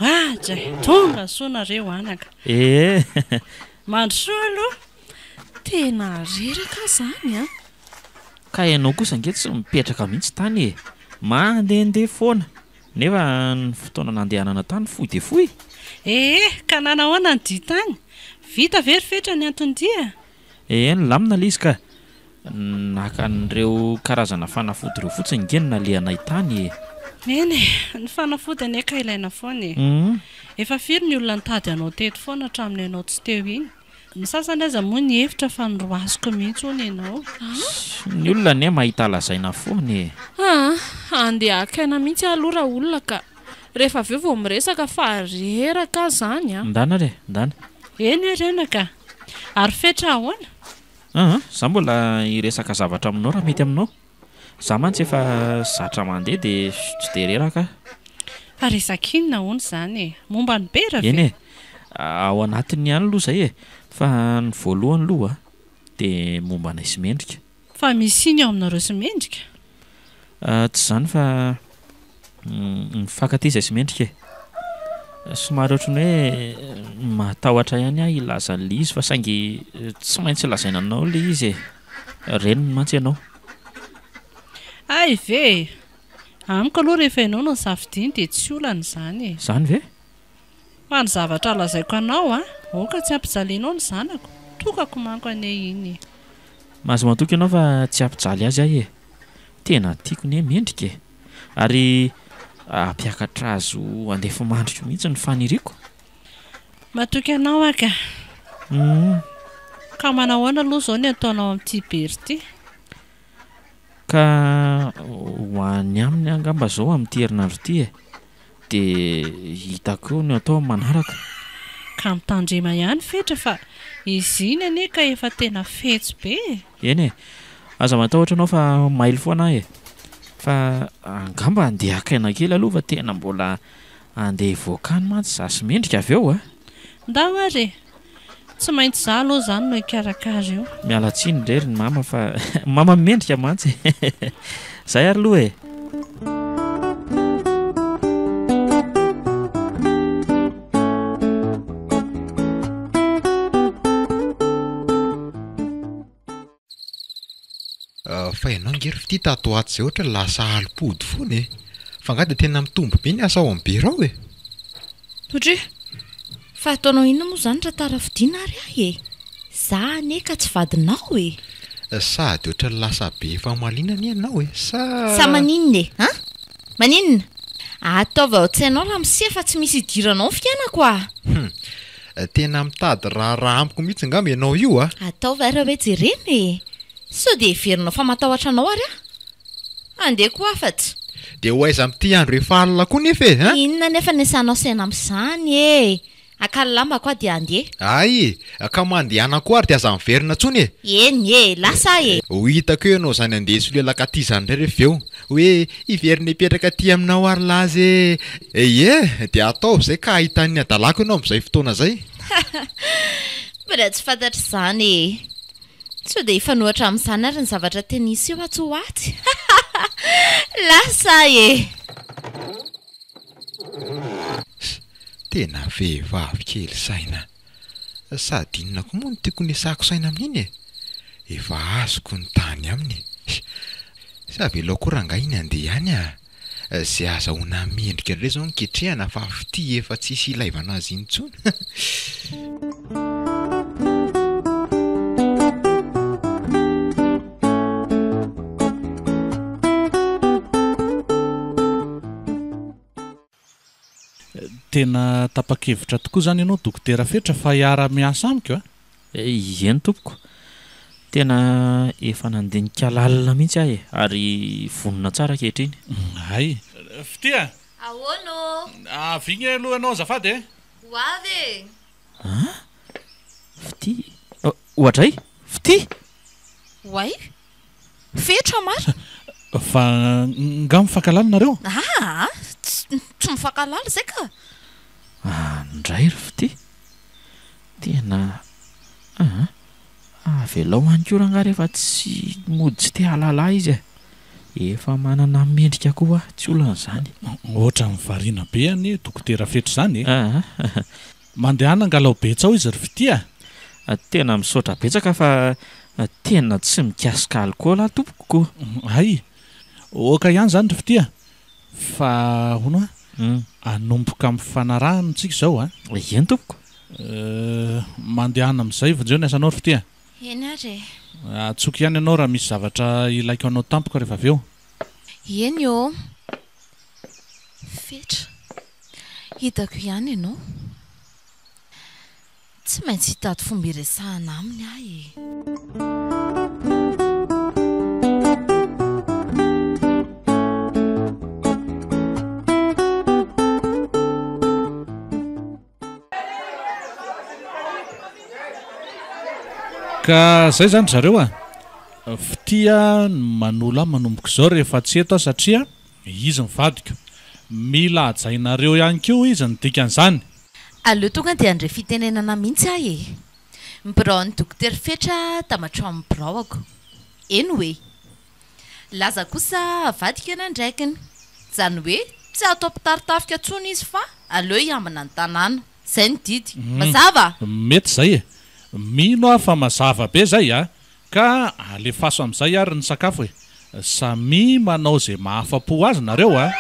Aja e, tonga soa nareo anaka. Ee. Mandrosoa aloha. Tena reraka aho izany an! Ka ianao kosa ange tsy mipetraka mihitsy tany e! Mandehandeha foana. Nefa ny fotoana nandehanana tany fohy dia fohy. Ee, ka nanahoana ny dia tany? Vita ve ry Fetra ny anton-dia? Ee, nilamina ilay izy ka. Naka an'ireo karazana fanafody ireo fotsiny nge no nalehanay tany e. Eny e, ny fanafody anie ka ilaina foana e. Efa firy ny olona nitady anao teto foana hatramin'ny ianao tsy teo iny. Ny sasany aza moa nihevitra fa noroasiko mihitsy hono ianao. Ny olona anie mahita lazaina foana e. Aa, andeha haka aina mihitsy aho aloha raolona ka. Rehefa avy eo vao miresaka fa reraka aho izany an. Ndana re, ndana. Eny e renaka. Ary Fetra ahoana? Aa, za mbola hiresaka zavatra aminao raha mety aminao. Za mantsy efa zatra mandeha dia tsy dia reraka aho. Fa resaka inona hono izany e? Momba an'i Bera ve? Eny e! Ao anatiny ihany aloha izay e! Fa ny voalohany aloha dia momba anay sy Mendrika. Fa misy inona eo aminareo sy Mendrika? Tsy izany fa mifankatia izahay sy Mendrika e! Somary ohatran'ny hoe matahotra ihany aho hilaza an'ilay izy fa saingy tsy maintsy lazaina anao ilay izy e! Reniny mantsy ianao. Hay ve e! Amiko aloha rehefa ianao no nisafidiany dia tsy olana izany e! Izany ve? Fa ny zavatra lazaiko anao an, aoka tsy hampijalianao ny zanako, tokako manko anie iny e! Mahazo matoky ianao fa tsy hampijaly azy aho e! Tena tiako anie mendrika e! Ary hampiakatra azy ho andefimandriko mihitsy ny faniriako. Matoky anao aho ka. Humm. Ka manahoana aloha izao ny ataonao amin'ity Bery ity? Ka ho any aminy aho angamba izao amin'ity herinandro ity e. Dia hitako eo ny atao amin'ny manaraka. Ka mitandrema ihany Fetra fa izy iny anie ka efa tena fetsy be e. Eny e. Aza matahotra ianao fa mailo foana aho e. Fa angamba handeha haka aina kely aloha fa tena mbola Andeha hivoaka any mantsy za sy Mendrika avy eo a! Ndao ary e! Tsy maintsy za aloha izany no hikarakara io. Miala tsiny re ry mama fa mama Mendrika mantsy e! Zay ary aloha e! Fa ianao ange ry fitia tato ho ato izay ohatra lasa alim-pody foana e! Fa angaha dia tena mitombo be ny asa ao amin'ny birao e? Dry, fa ataonao inona moa izany raha tara fodiana ary aho e? Za anie ka tsy vadinao e! Sady ohatra lasa be famaliana anie ianao e! Sa. Sa maninona e? An? Maninona? Ataovy ao an-tsainao ramose fa tsy misy idiranao ny fiainako ah! Hum! Tena mitady raharaha amiko mihitsy angamba ianao io a! Ataovy ary hoe jerena e! Sao dia heverinao fa matahotra anao ary aho? Andeha koa afatsy. Dia ho aiza amin'ity andro efa alina koa nefa e! An? Inona nefa ny asanao saina amin'izany e! Haka ny lambako aho dia handeha. Hay! Ka mandehana koa ary dia aza miverina intsony e! Eny e! Lasa aho e! Ho hitako eo ianao izany handeha hisolelaka aty izany indray rehefa avy eo. Hoe hiverina hipetraka aty aminao ary laza e! Ie! Dia ataovy izay ka hahitan'ny hadalako ianao amin'izay fotoana izay. Mbola tsy fantatro izany e! Sao dia hifanohitra amin'izany ary ny zavatra tena hiseho atsy ho atsy? Lasa e! Tena vehivavy kely saina. Sady inona koa moa no tiako nesako saina amin'iny e? Efa azoko ny tany aminy e! Sa avelao koa rangahy iny handeha any a! Ze azahoana mendrika indray zao no ketrehana fa fitia efa tsisy ilaivana azy intsony. Tena tapa-kevitra tokoa izany ianao Dokotera Fetra fa hiara-miasa amiko a? Eny tompoko. Tena efa nandinika lalina mihitsy aho e, ary vonona tsara ankehitriny. Hay. Fitia! Ahoana ô? Avy iny aloha ianao azafady e! Ho avy e! An? Fitia? Oadray! Fitia! Oay! Fetra marina! Fa nga mifankahalala nareo? Aa! Tsy mifankahalala izay ka! Andray ry Fitia! Tena aa! Avelao any koa rangahy rehefa tsy mody tsy te hahalala ahy izy e! Efa manana mendrika koa aho, tsy olana izany. Ohatran'ny variana be anie Dokotera Fetra izany e! Aa! Mandehana angalao betsao izy ry Fitia a! Tena misaotra betsaka fa tena tsy mikasika alikaola aho tompoko ko! Hay! Ok ihany izany ry Fitia fa hono a! Hanomboka amin'ny fanarahana tsika izao a! Eny tompoko! Mandehana amin'izay vonjeo ny asanao ry Fitia! Eny ary e! Antsoiko ihany ianao raha misy zavatra ilaiko anao tampoka rehefa avy eo. Eny ô! Fetra. Hitako ihany ianao. Tsy maintsy hitady fomba hiresahana aminy aho e. Ka zay zany ry zareo a! Fitia no manolo ahy manomboka izao rehefa tsy eto aho satria Izy ny vadiko. Mila hajainareo ihany koa izy ny dikan'izany. Aleo tonga dia handre fitenenana mihitsy aho e! Ny biraon'ny Dokotera Fetra tambatro amin'ny biraoko. Eny hoe. Laza kosa avadika ny andraikiny. Izany hoe tsy atao mpitari-tafika intsony izy fa aleo hiambina ny tanàna. Izay no didy. Mazava? Mety izay e! Mino aho fa mazava be izay a! Ka alefaso amin'izay ary ny sakafo e! Samia manao izay mahafa-po azy nareo a!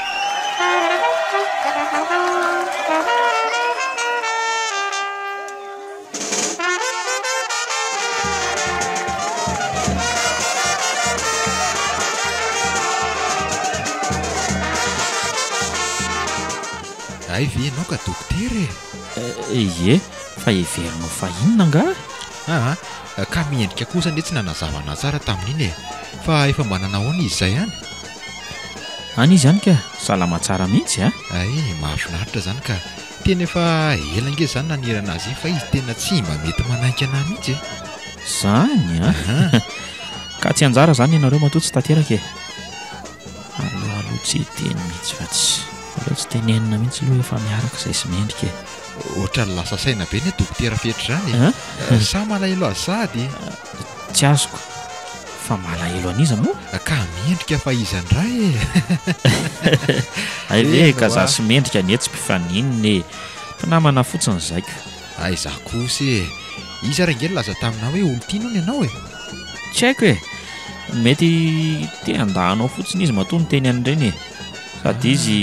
Hay ve ianao ka dokotera e? Ie, fa heverinao fa inona angaha? Aa, ka miendrika kosa anie tsy nanazava anah tsara tamin'iny e! Fa efa mba nanahoana izy izay any? Any izy any ka, salama tsara mihitsy a! Hay, mahafinaritra izany ka! Tena efa ela ange izany nanirana azy iny fa izy tena tsy mba mety manaiky anah mihitsy e! Zany an! Ka tsy anjara izany ianareo matoa tsy tanteraka e! Aleo aloha tsy hiteny mihitsy fa tsy, aleo tsy tenenina mihitsy aloha efa miaraka izay sy mendrika e! Ohatran'ny lasa saina be anie dokotera Fetra izany e! Sa malahelo azy sahady? Tsy azoko. Fa malahelo an'iza moa? Ka mendrika fa iza indray e! Hay ve ka za sy mendrika anie tsy mpifaninona e! Mpinamana fotsiny zaiko. Hay za kosa e! Iza ary ange nilaza taminà hoe olon-tiana hono ianao e? Tsy haiko e! Mety te handà anao fotsiny izy matoa niteny an'ireny e! Sady izy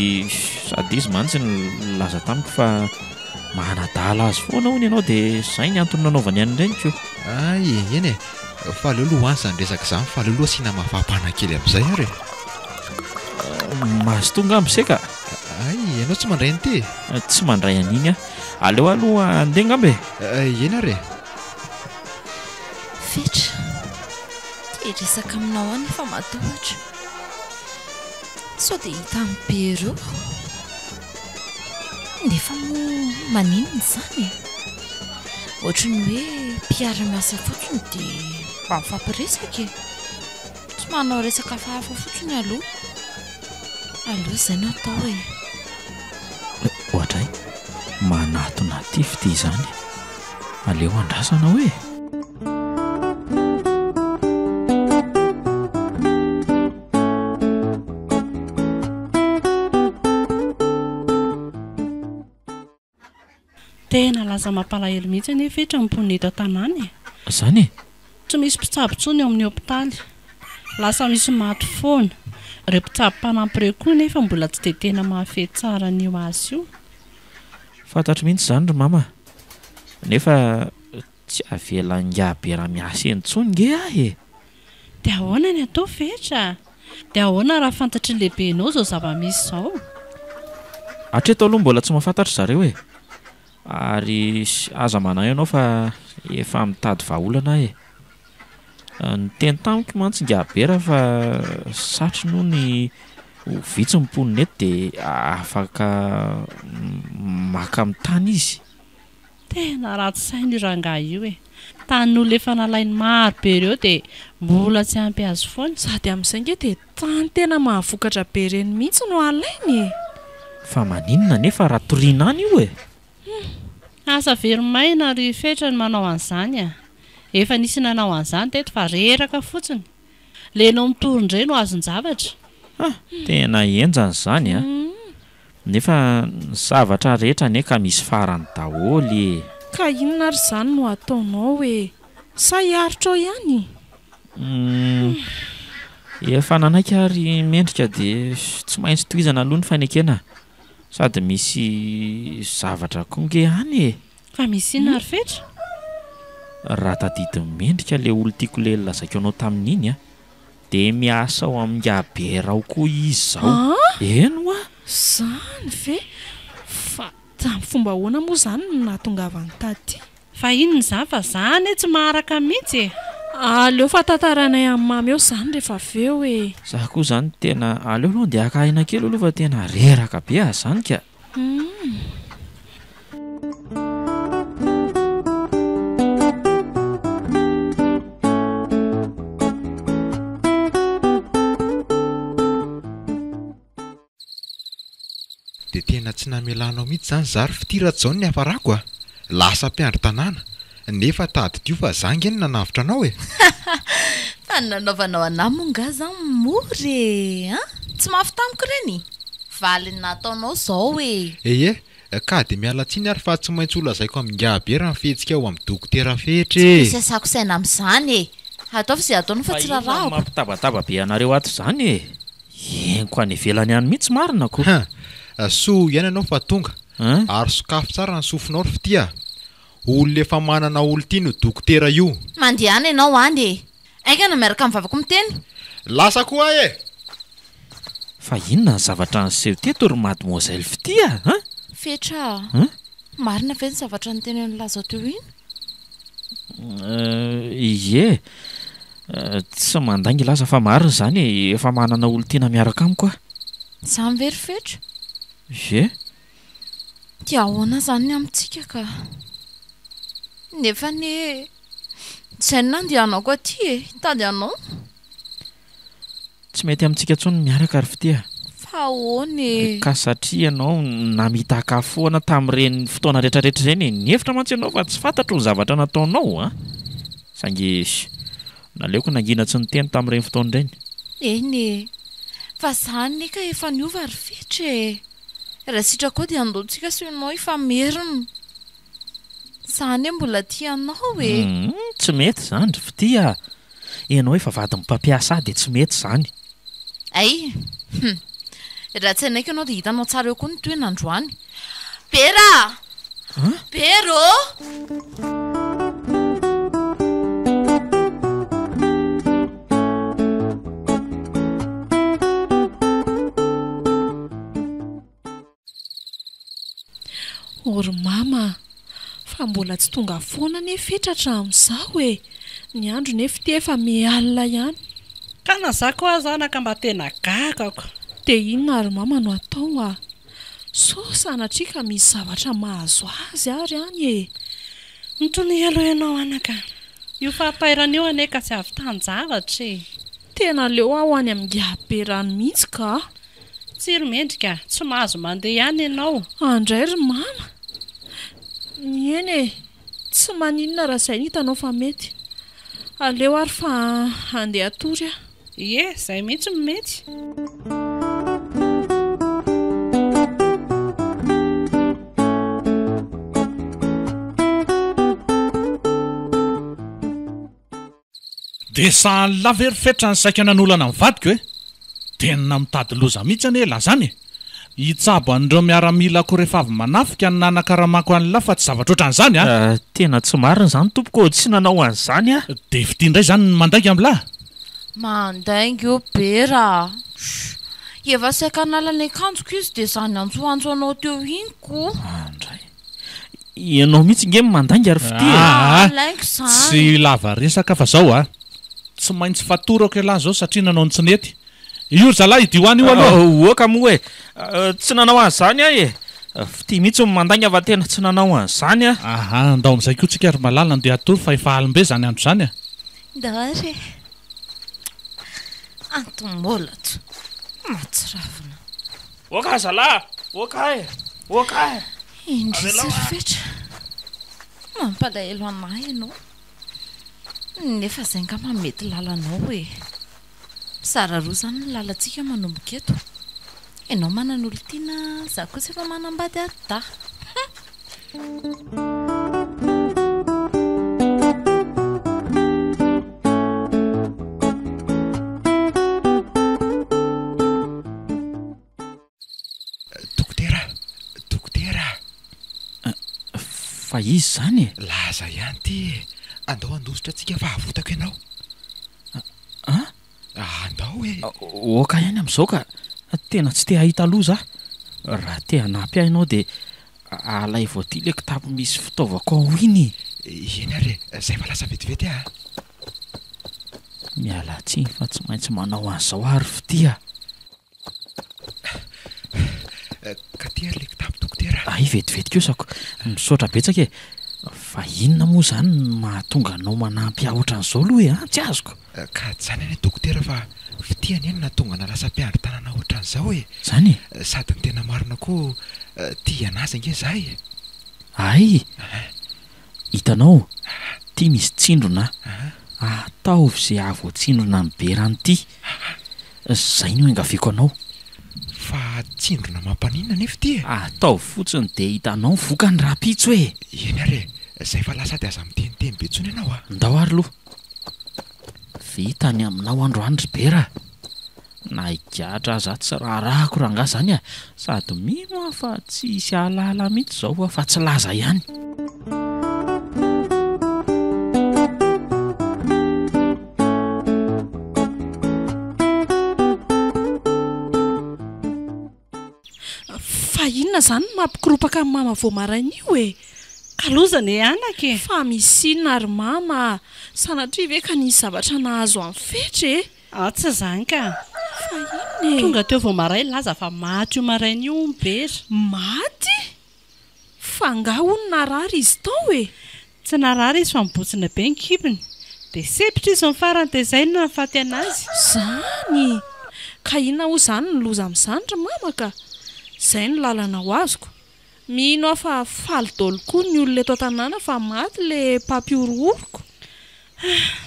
sady izy mantsy nilaza tamiko fa manadala azy foana hono ianao dia izay ny antony nanaovany an'ireny ko. Hay, eny e! Fa aleo aloha any izany resaka izany fa aleo aloha asiana mafapana kely amin'izay ary e! Mazotoa angamba ise ka! Hay! Ianao tsy mandray an'ity e? Tsy mandray an'iny aho. Aleo aloha handeha angamba e. Eny ary e. Fetra, te hiresaka aminao aho nefa matahotra. Sao dia hitan'i Bero eo. Nefa moa maninona izany e? Ohatry ny hoe mpiara-miasa fotsiny dia mba mifampiresaka e. Tsy manao resaka hafahafa fotsiny aloha. Aleo izay no atao e. Oadray, manatona aty fitia izany. Aleo andrasana hoe. Tena lasa mampalahelo mihitsy anie Fetra ny mponina eto an-tanàna e! Izany e? Tsy misy mpitsabo intsony ao amin'ny hopitaly. Lasa misy maty foana. Ireo mpitsabo mpanampy ireo koa nefa mbola tsy dia tena mahafehy tsara an'io asa io. Fantatro mihitsy izany ry mama a! Nefa tsy avelan'ingahy Beramiasa eny intsony nge aho e! Dia ahoana ny atao Fetra? Dia ahoana raha fantatry ny lehibenao izao zava-misy izao? Hatreto aloha mbola tsy mahafantatra zareo e! Ary aza manahy ianao fa efa mitady vahaolana aho e! Niteny tamiko mantsy ingahy Bera fa satriny hono ho vitsy ny mponina eto dia afaka maka amin'ny tany izy. Tena ratsy saina io rangahy io e! Tanin'olona efa nalainy maro be ireo dia mbola tsy ampy azy foana. Sady amin'izay nge dia tany tena mahavokatra be ireny mihitsy no alainy e! Fa maninona anefa raha toriana any io e? Hum! Asa very maina ry Fetra ny manao an'izany a! Efa nisy nanao an'izany teto fa reraka fotsiny. Le enao mitory indray no azon-javatra. Ha! Tena henjana izany a! Nefa ny zavatra rehetra anie ka misy farany daholo e! Ka inona ary izany no ataonao e? Sa hiaritra ao ihany? Humm. Efa nanaiky ary mendrika dia tsy maintsy tohizana aloha ny fanekena. Sady misy zavatra koa nge any e! Fa misy inona ry Fetra? Raha tadidin'i Mendrika le olon-tiako le lazaiko anao tamin'iny an! Dia miasa ao amin'ingahy Bera ao koa izy izao. An? Eny hoa! Izany ve? Fa tamin'ny fomba ahoana moa izany no nahatongavany taty? Fa inona izany fa za anie tsy maharaka mihitsy e! Aleo fa tantarainay amin'i Mamy eo izany rehefa avy eo e! Za koa izany tena aleo aloha andeha haka aina kely aloha fa tena reraka be aho izany ka! Humm. Dia tena tsy namelanao mihitsy izany za ry fitia raha tsy izao no niafarako a! Lasa mpiandry tanàna, nefa tadidio fa za nge no nanavotra anao e! Fa ny nanaovanao anah moa nga zany mora e! An! Tsy mafy tamiko ireny? Valiny nataonao zao e! Ehe, ka dia miala tsiny ary fa tsy maintsy ho lazaiko amin'ingahy be raha ny fihetsika ao amin'ny dokotera Fetra Tsy e! misy asako saina amin'izany e! Ataovy izay ataonao fa Fa tsy inona no rarahako. mampitabataba be anareo ato izany e? Henoko any ivelany any mihitsy marina ko! Hein! Soa ihany ianao fa tonga, Hein? ary sokafy tsara ny sofinao ry fitia a! Olona efa manana olon-tiany io dokotera io. Mandehana ianao any e! Haingana miaraka amin'ny vavako miteny. Lasa koa aho e! Fa inona ny zavatra niseho teto ry mademoiselle Fitia a? Fetra a! Hein? Marina ve ny zavatra notenenin'i Laza teo iny? Ie. Tsy mandainga i Laza fa marina izany e! Efa manana olon-tiana miaraka amiko aho. Izany ve ry Fetra? Ie. Dia ahoana izany ny amintsika ka? Nefa anie izay no nandehanako aty e, hitady anao. Tsy mety amintsika intsony ny miaraka ry Fitia. Fa ahoana e? Ka satria ianao namitaka ahy foana tamin'ireny fotoana rehetrarehetra ireny e. Nihevitra mantsy ianao fa tsy fantatro ny zavatra nataonao an! Saingy naleoko nangina tsy niteny tamin'ireny fotoana ireny. Eny e! Fa za anie ka efa niova ry Fetra e! Raha sitrakao dia andao tsika sy ianao hifamerina. Za anie mbola tia anao e! Humm, tsy mety izany ry Fitia a! Ianao efa vadin'ny mpampiasa ahy dia tsy mety izany. Hay! Hum! Raha tsy hanaiky ianao dia hitanao tsara eo koa ny tohiny androany. Bera a! Bera ô! Ô ry mama a! Fa mbola tsy tonga foana anie Fetra hatramin'izao e! Ny andro nefa ity efa miha-alina ihany. Ka na za koa aza anaka mba tena gagako. Dia inona ary mama no atao a? Sao sanatria ka misy zavatra mahazo azy ary any e! Mitonia aloha ianao anaka. Io fahatairana io anie ka tsy ahavitan-javatra e! Tena aleo aho any amin'ingahy be rano mihitsy ka! Tsia ry Mendrika a! Tsy mahazo mandeha ihany ianao. Andray ry mama! Eny e! Tsy maninona raha izay no hitanao fa mety. Aleo ary fa handeha hatory aho. Ie, izay mihitsy no mety. Dia sahala ve ry Fetra ny saika nanolana ny vadiko e? Tena mitady loza mihitsy anie elah zany e! Hitsabo an'ireo miaramilako rehefa avy manafika ny nanakaramako an'lah fa tsy zavatra ohatran'izany a! Tena tsy marina izany tompoko ô, tsy nanao an'izany aho. Dia fitia indray izany ny mandainga amin'lah? Mandainga io Bera a! Shh! Efa saika hanala ny akanjoko izy dia izany antsoantso anao teo iny ko! Andray! Ianao mihitsy nge mandainga ry fitia e! Aa! Alaiko izany. Tsy lava resaka fa zao a! Tsy maintsy fatorako ialahy zao satria nanao ny tsy nety. Io ry zalahy idio any io aloha! Oka moa e! Tsy nanao an'izany aho e! Fitia mihitsy no mandainga fa tena tsy nanao an'izany aho. Aha, ndao amin'izay koa tsika ry malala andeha hatory fa efa alim-be izany andro izany a! Ndao ary e! Antomolato mahatsiravina. Oka zalahy! Oka e! Oka e! Indrisy Avelao ry a! Fetra, mampalahelo anah ianao. Nefa izay angamba no mety lalanao e. Mizara roa izany ny lalantsika manomboka eto. Ianao manan'olon-tiana, izaho kosa efa manambady ary dahy. Hum! Dokotera! Dokotera! Fa iza izany e? Laza ihany ity e! Andao handositra antsika fa havotako ianao. An? Andao e! Oka ihany amin'izao ka! Tena tsy te hahita loza aho. Raha te hanampy ahy ianao dia alaivo aty ilay kitapo misy fitaovako ao iny e! Eny ary e! Izay fa lasa vetivety aho a! Miala tsiny fa tsy maintsy manao an'izao aho ry fitia a! Ka ty ary le kitapo dokotera a! Hay vetivety kosa ko! Misaotra betsaka e! Fa inona moa izany no mahatonga anao manampy ahy ohatran'izao aloha e an! Tsy azoko! Ka tsy izany anie dokotera fa fitia anie no nahatonga anah lasa mpiandry tanàna ohatran'izao e! Izany e? Sady ny tena marina koa tia an'azy ange za e! Hay! Hitanao? Ty misy tsindrona a! Ataovy ze hahavoatsindrona an'i Bera an'ity! Zay no iangaviako anao. Fa tsindrona mampaninona anefa ity e? Ataovy fotsiny dia hitanao ny vokany rahampitso e! Eny ary e! Zay fa lasa dia aza miteniteny be intsony ianao a! Ndao ary aloha. Vita ny aminao androany ry Bera a! Na higadra aza tsy raharahako rangahy zany a! Sady mino aho fa tsy hisy hahalala mihitsy izao aho fa tsy laza ihany. Fa inona izany no mampikoropaka an'i mama vao maraina io e? Ka loza anie anaka e! Fa misy inona ry mama a? Sanatria ve ka nisy zavatra nahazo an'i Fetra e? Ah tsy izany ka! Fa inona e? Tonga teo vao maray nilaza fa maty io maraina io hono Bera. Maty? Fa angaha hono narary izy tao e? Tsy narary izy fa nibotsina be ny kibony. Dia sempotra izy ny farany dia izay no nahafaty anazy. Izany! Ka inona hoy izany ny loza amin'izany ry mama ka? Izay no lalana ho azoko. Mino aho fa faly daholo koa ny olona eto an-tanàna fa maty le mpampihorohoroko.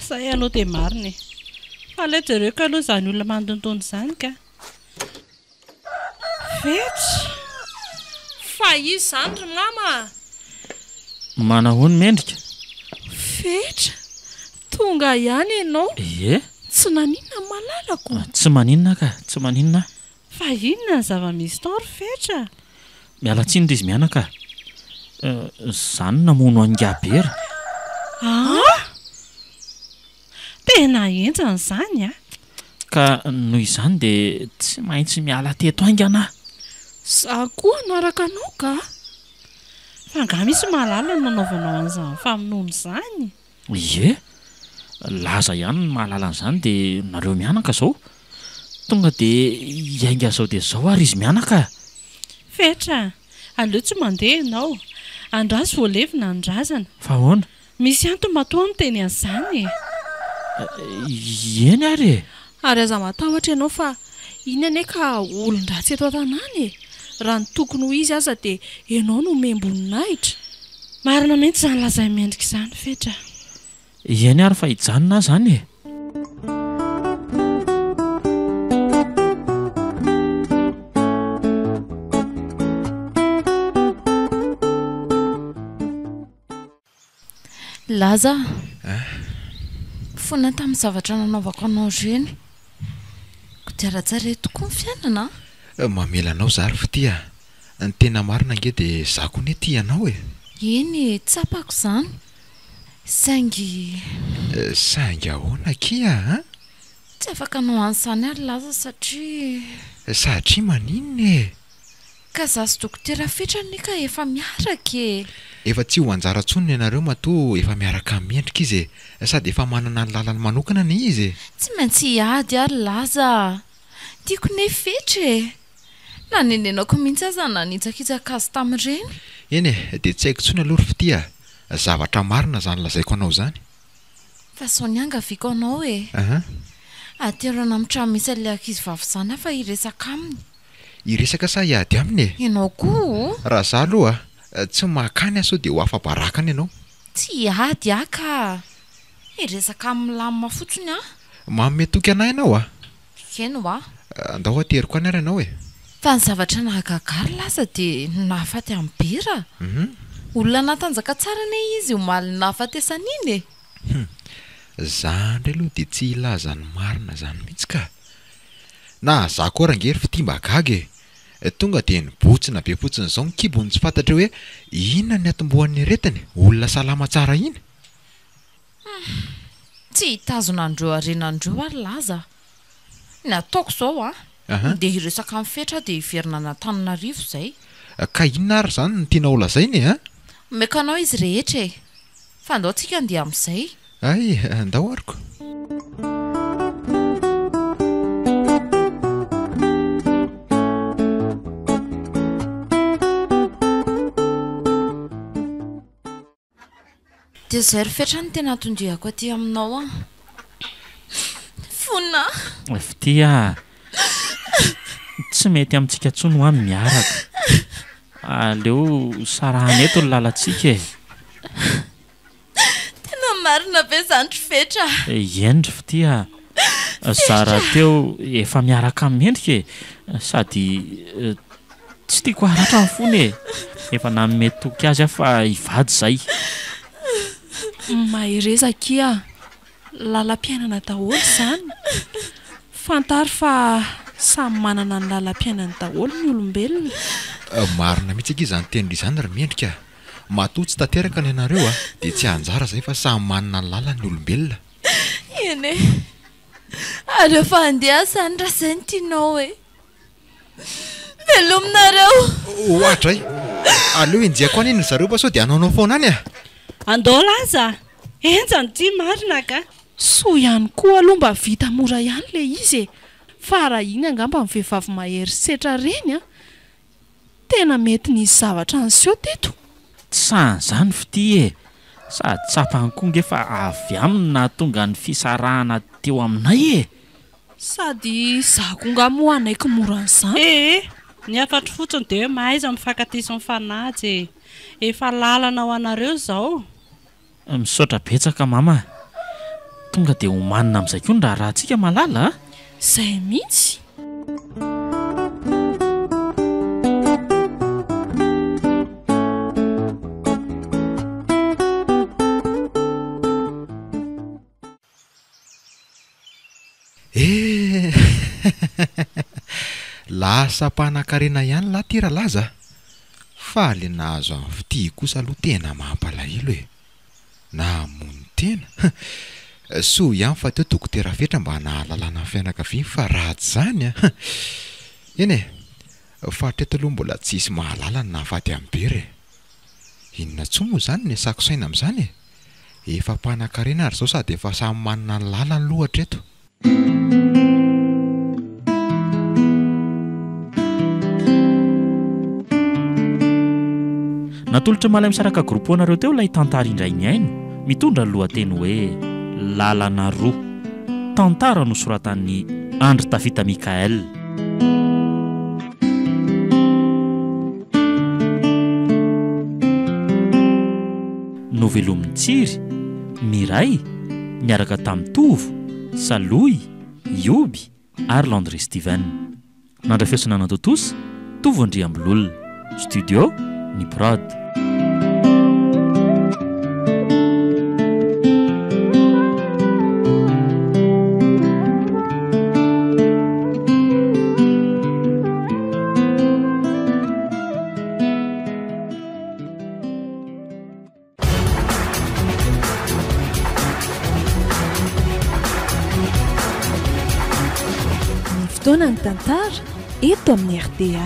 Zay aloha dia marina e. Fa aleo jereko aloha izany olona mandondona izany ka. Fetra! Fa iza izany ry mama a? Manahoana Mendrika? Fetra! Tonga ihany ianao. Ie. Tsy naninona ny malalako? Tsy maninona ka, tsy maninona. Fa inona ny zava-misy tao ry Fetra? Miala tsiny ry izy mianaka a! Za no namono an'i Bera. Aa! Tena henjana izany a! Ka noho izany dia tsy maintsy miala teto haingana aho. Za koa hanaraka anao ka! Fa angaha misy mahalala ny nanaovanao an'izany famonoana izany? Ie, Laza ihany no mahalala an'izany dia nareo mianaka izao. Tonga dia hiainga izao dia izao ary izy mianaka. Fetra, aleo tsy mandeha ianao. Andraso vao levona ny razana. Fa ahoana? Misy antony matoa aho miteny an'izany e! Eny ary e! Ary aza matahotra ianao fa iny anie ka olon-dratsy eto an-tanàna e! Raha ny tokony ho izy aza dia ianao no omem-boninahitra. Marina mihitsy izany lazain'i Mendrika izany Fetra a! Eny ary fa hijanona aho izany e! Laza a! Fona tamin'ny zavatra nanaovako anao ireny. Kodiaran-tsarety tokoa ny fiainana an! Mamela anao za ry fitia a! Ny tena marina ange dia za koa anie tia anao e! Eny e, tsapako izany. Saingy. Saingy ahoana akia a? Tsy afaka hanao an'izany aho ry Laza satria. Satria maninona e? Ka za sy dokotera Fetra anie ka efa miaraka e! Efa tsy ho anjara tsony ny anareo matoa efa miaraka amin'i Mendrika izy e! Sady efa manana ny lalany manokana anie izy e! Tsy maintsy hiady aho ry Laza a! Tiako ne Fetra e! Nanenenako mihitsy aza nanitsakitsaka azy tamin'ireny. Eny e! Dia tsy haiko tsony aloha ry Fitia a! Zavatra marina izany lazaiko anao izany. Fa sao niangaviako anao e! Atero any amin'ny trano misy an'ilay ankizivavy izany aho fa hiresaka aminy. Hiresaka sa hiady aminy e? Ianao koa o! Raha za aloha tsy maka any aho sao dia ho afa-baraka any ianao. Tsy hiady aho ka! Hiresaka aminy milamina fotsiny aho. Manome toky anah ianao a! Eny hoa. Andao ateriko any ary ianao e! Fa ny zavatra nahagaga ahy ry lasa dia ny nahafaty an'i Bera. Olona natanjaka tsara anie izy omaly nahafatesany iny e! Hum! Za ndray aloha dia tsy hilaza ny marina zany mihitsy ka! Na za koa ary ange ry fitia mba gaga e! Tonga dia nibotsina be fotsiny izao ny kibony tsy fantatra hoe inona ny atombohan'ny aretiny, olona salama tsara iny! Hum! Tsy hitazona an'ireo harena an'ireo aho ry Laza a! Ny ataoko izao an, ndeha hiresaka amin'i Fetra aho dia hiverina any Antananarivo izay. Ka inona ary izany no tianao holazaina e? An? Omeko anao izy rehetra e! Fa ndao tsika handeha amin'izay. Hay, ndao ary ko. Dia izay ry Fetra no tena anton-diako aty aminao an! Fona a! Fitia a! Tsy mety amintsika intsony hoa ny miaraka. Aleo sarahana eto ny lalantsika e! Tena marina ve izany ry Fetra a? Eny ry Fitia a! Za rahateo efa miaraka amin'i Mendrika e! Sady Tsy tiako haratra ny fony e! Efa nanome toky azy aho fa hivady izay. Mahereza akia a! Lalam-piainana daholo izany. Fantaro fa samy manana ny lalam-piainany daholo ny olombelona. Marina mihitsy akia izany tenin-dry izany ry Mendrika a! Matoa tsy tanteraka ny anareo a, dia tsy anjara izay fa samy manana ny lalany ny olombelona. Eny e! Aleo fa handeha aho izany raha izay no tianao e! Velominareo! Ohatra ay! Aleo enjehako any iny ry zareo fa sao dia hanaonao foana any a! Andao laza! Henjana ity marina ka! Soa ihany koa aloha mba vita mora ihany ilay izy e! Fa raha iny angamba ny vehivavy mahery setra ireny an! Tena mety nisy zavatra niseho teto. Tsy sahan'izany fitia e! Sady tsapany koa nge fa avy aminy no nahatonga ny fisarahana teo aminay e! Sady izaho koa nga moa hanaiky mora an'izany. Ee, ny hafatro fotsiny dia hoe mahaiza mifankatia sy mifanaja e! Efa lalana ho anareo izao. Misaotra betsaka mama a! Tonga dia omanina amin'izay koa ny raharahantsika malala a! Izay mihitsy! Eh! Lasa mpanankarena ihany lahy ty Ralaza a! Fa le nahazo an'i Fitia kosa aloha tena mampalahelo e! Namono tena? Soa ihany fa teo Dokotera Fetra mba nahalalana ny fianakaviany fa raha tsy izany an! Eny e! Fa hatreto aloha mbola tsisy mahalala ny nahafaty an'i Bera e! Inona intsony moa izany no iasako saina amin'izany e? Efa mpanankarena ary izao sady efa samy manana ny lalany aloha hatreto. Natolotra Malaimisaraka Group ho anareo teo ilay tantara indray nihaino, mitondra ny lohateny hoe Lalana roa. Tantara nosoratan'i Andry Tafita Michaël. Novelomin'i Tsiry, Miray, niaraka tamin'i Tovo, Salohy, Ioby ary Landry Steven. Nandray feo sy nanatontosa, Tovo Andriambololona. Studio, Ny Prod. Ny fotoana ny tantara eto amin'ny rta.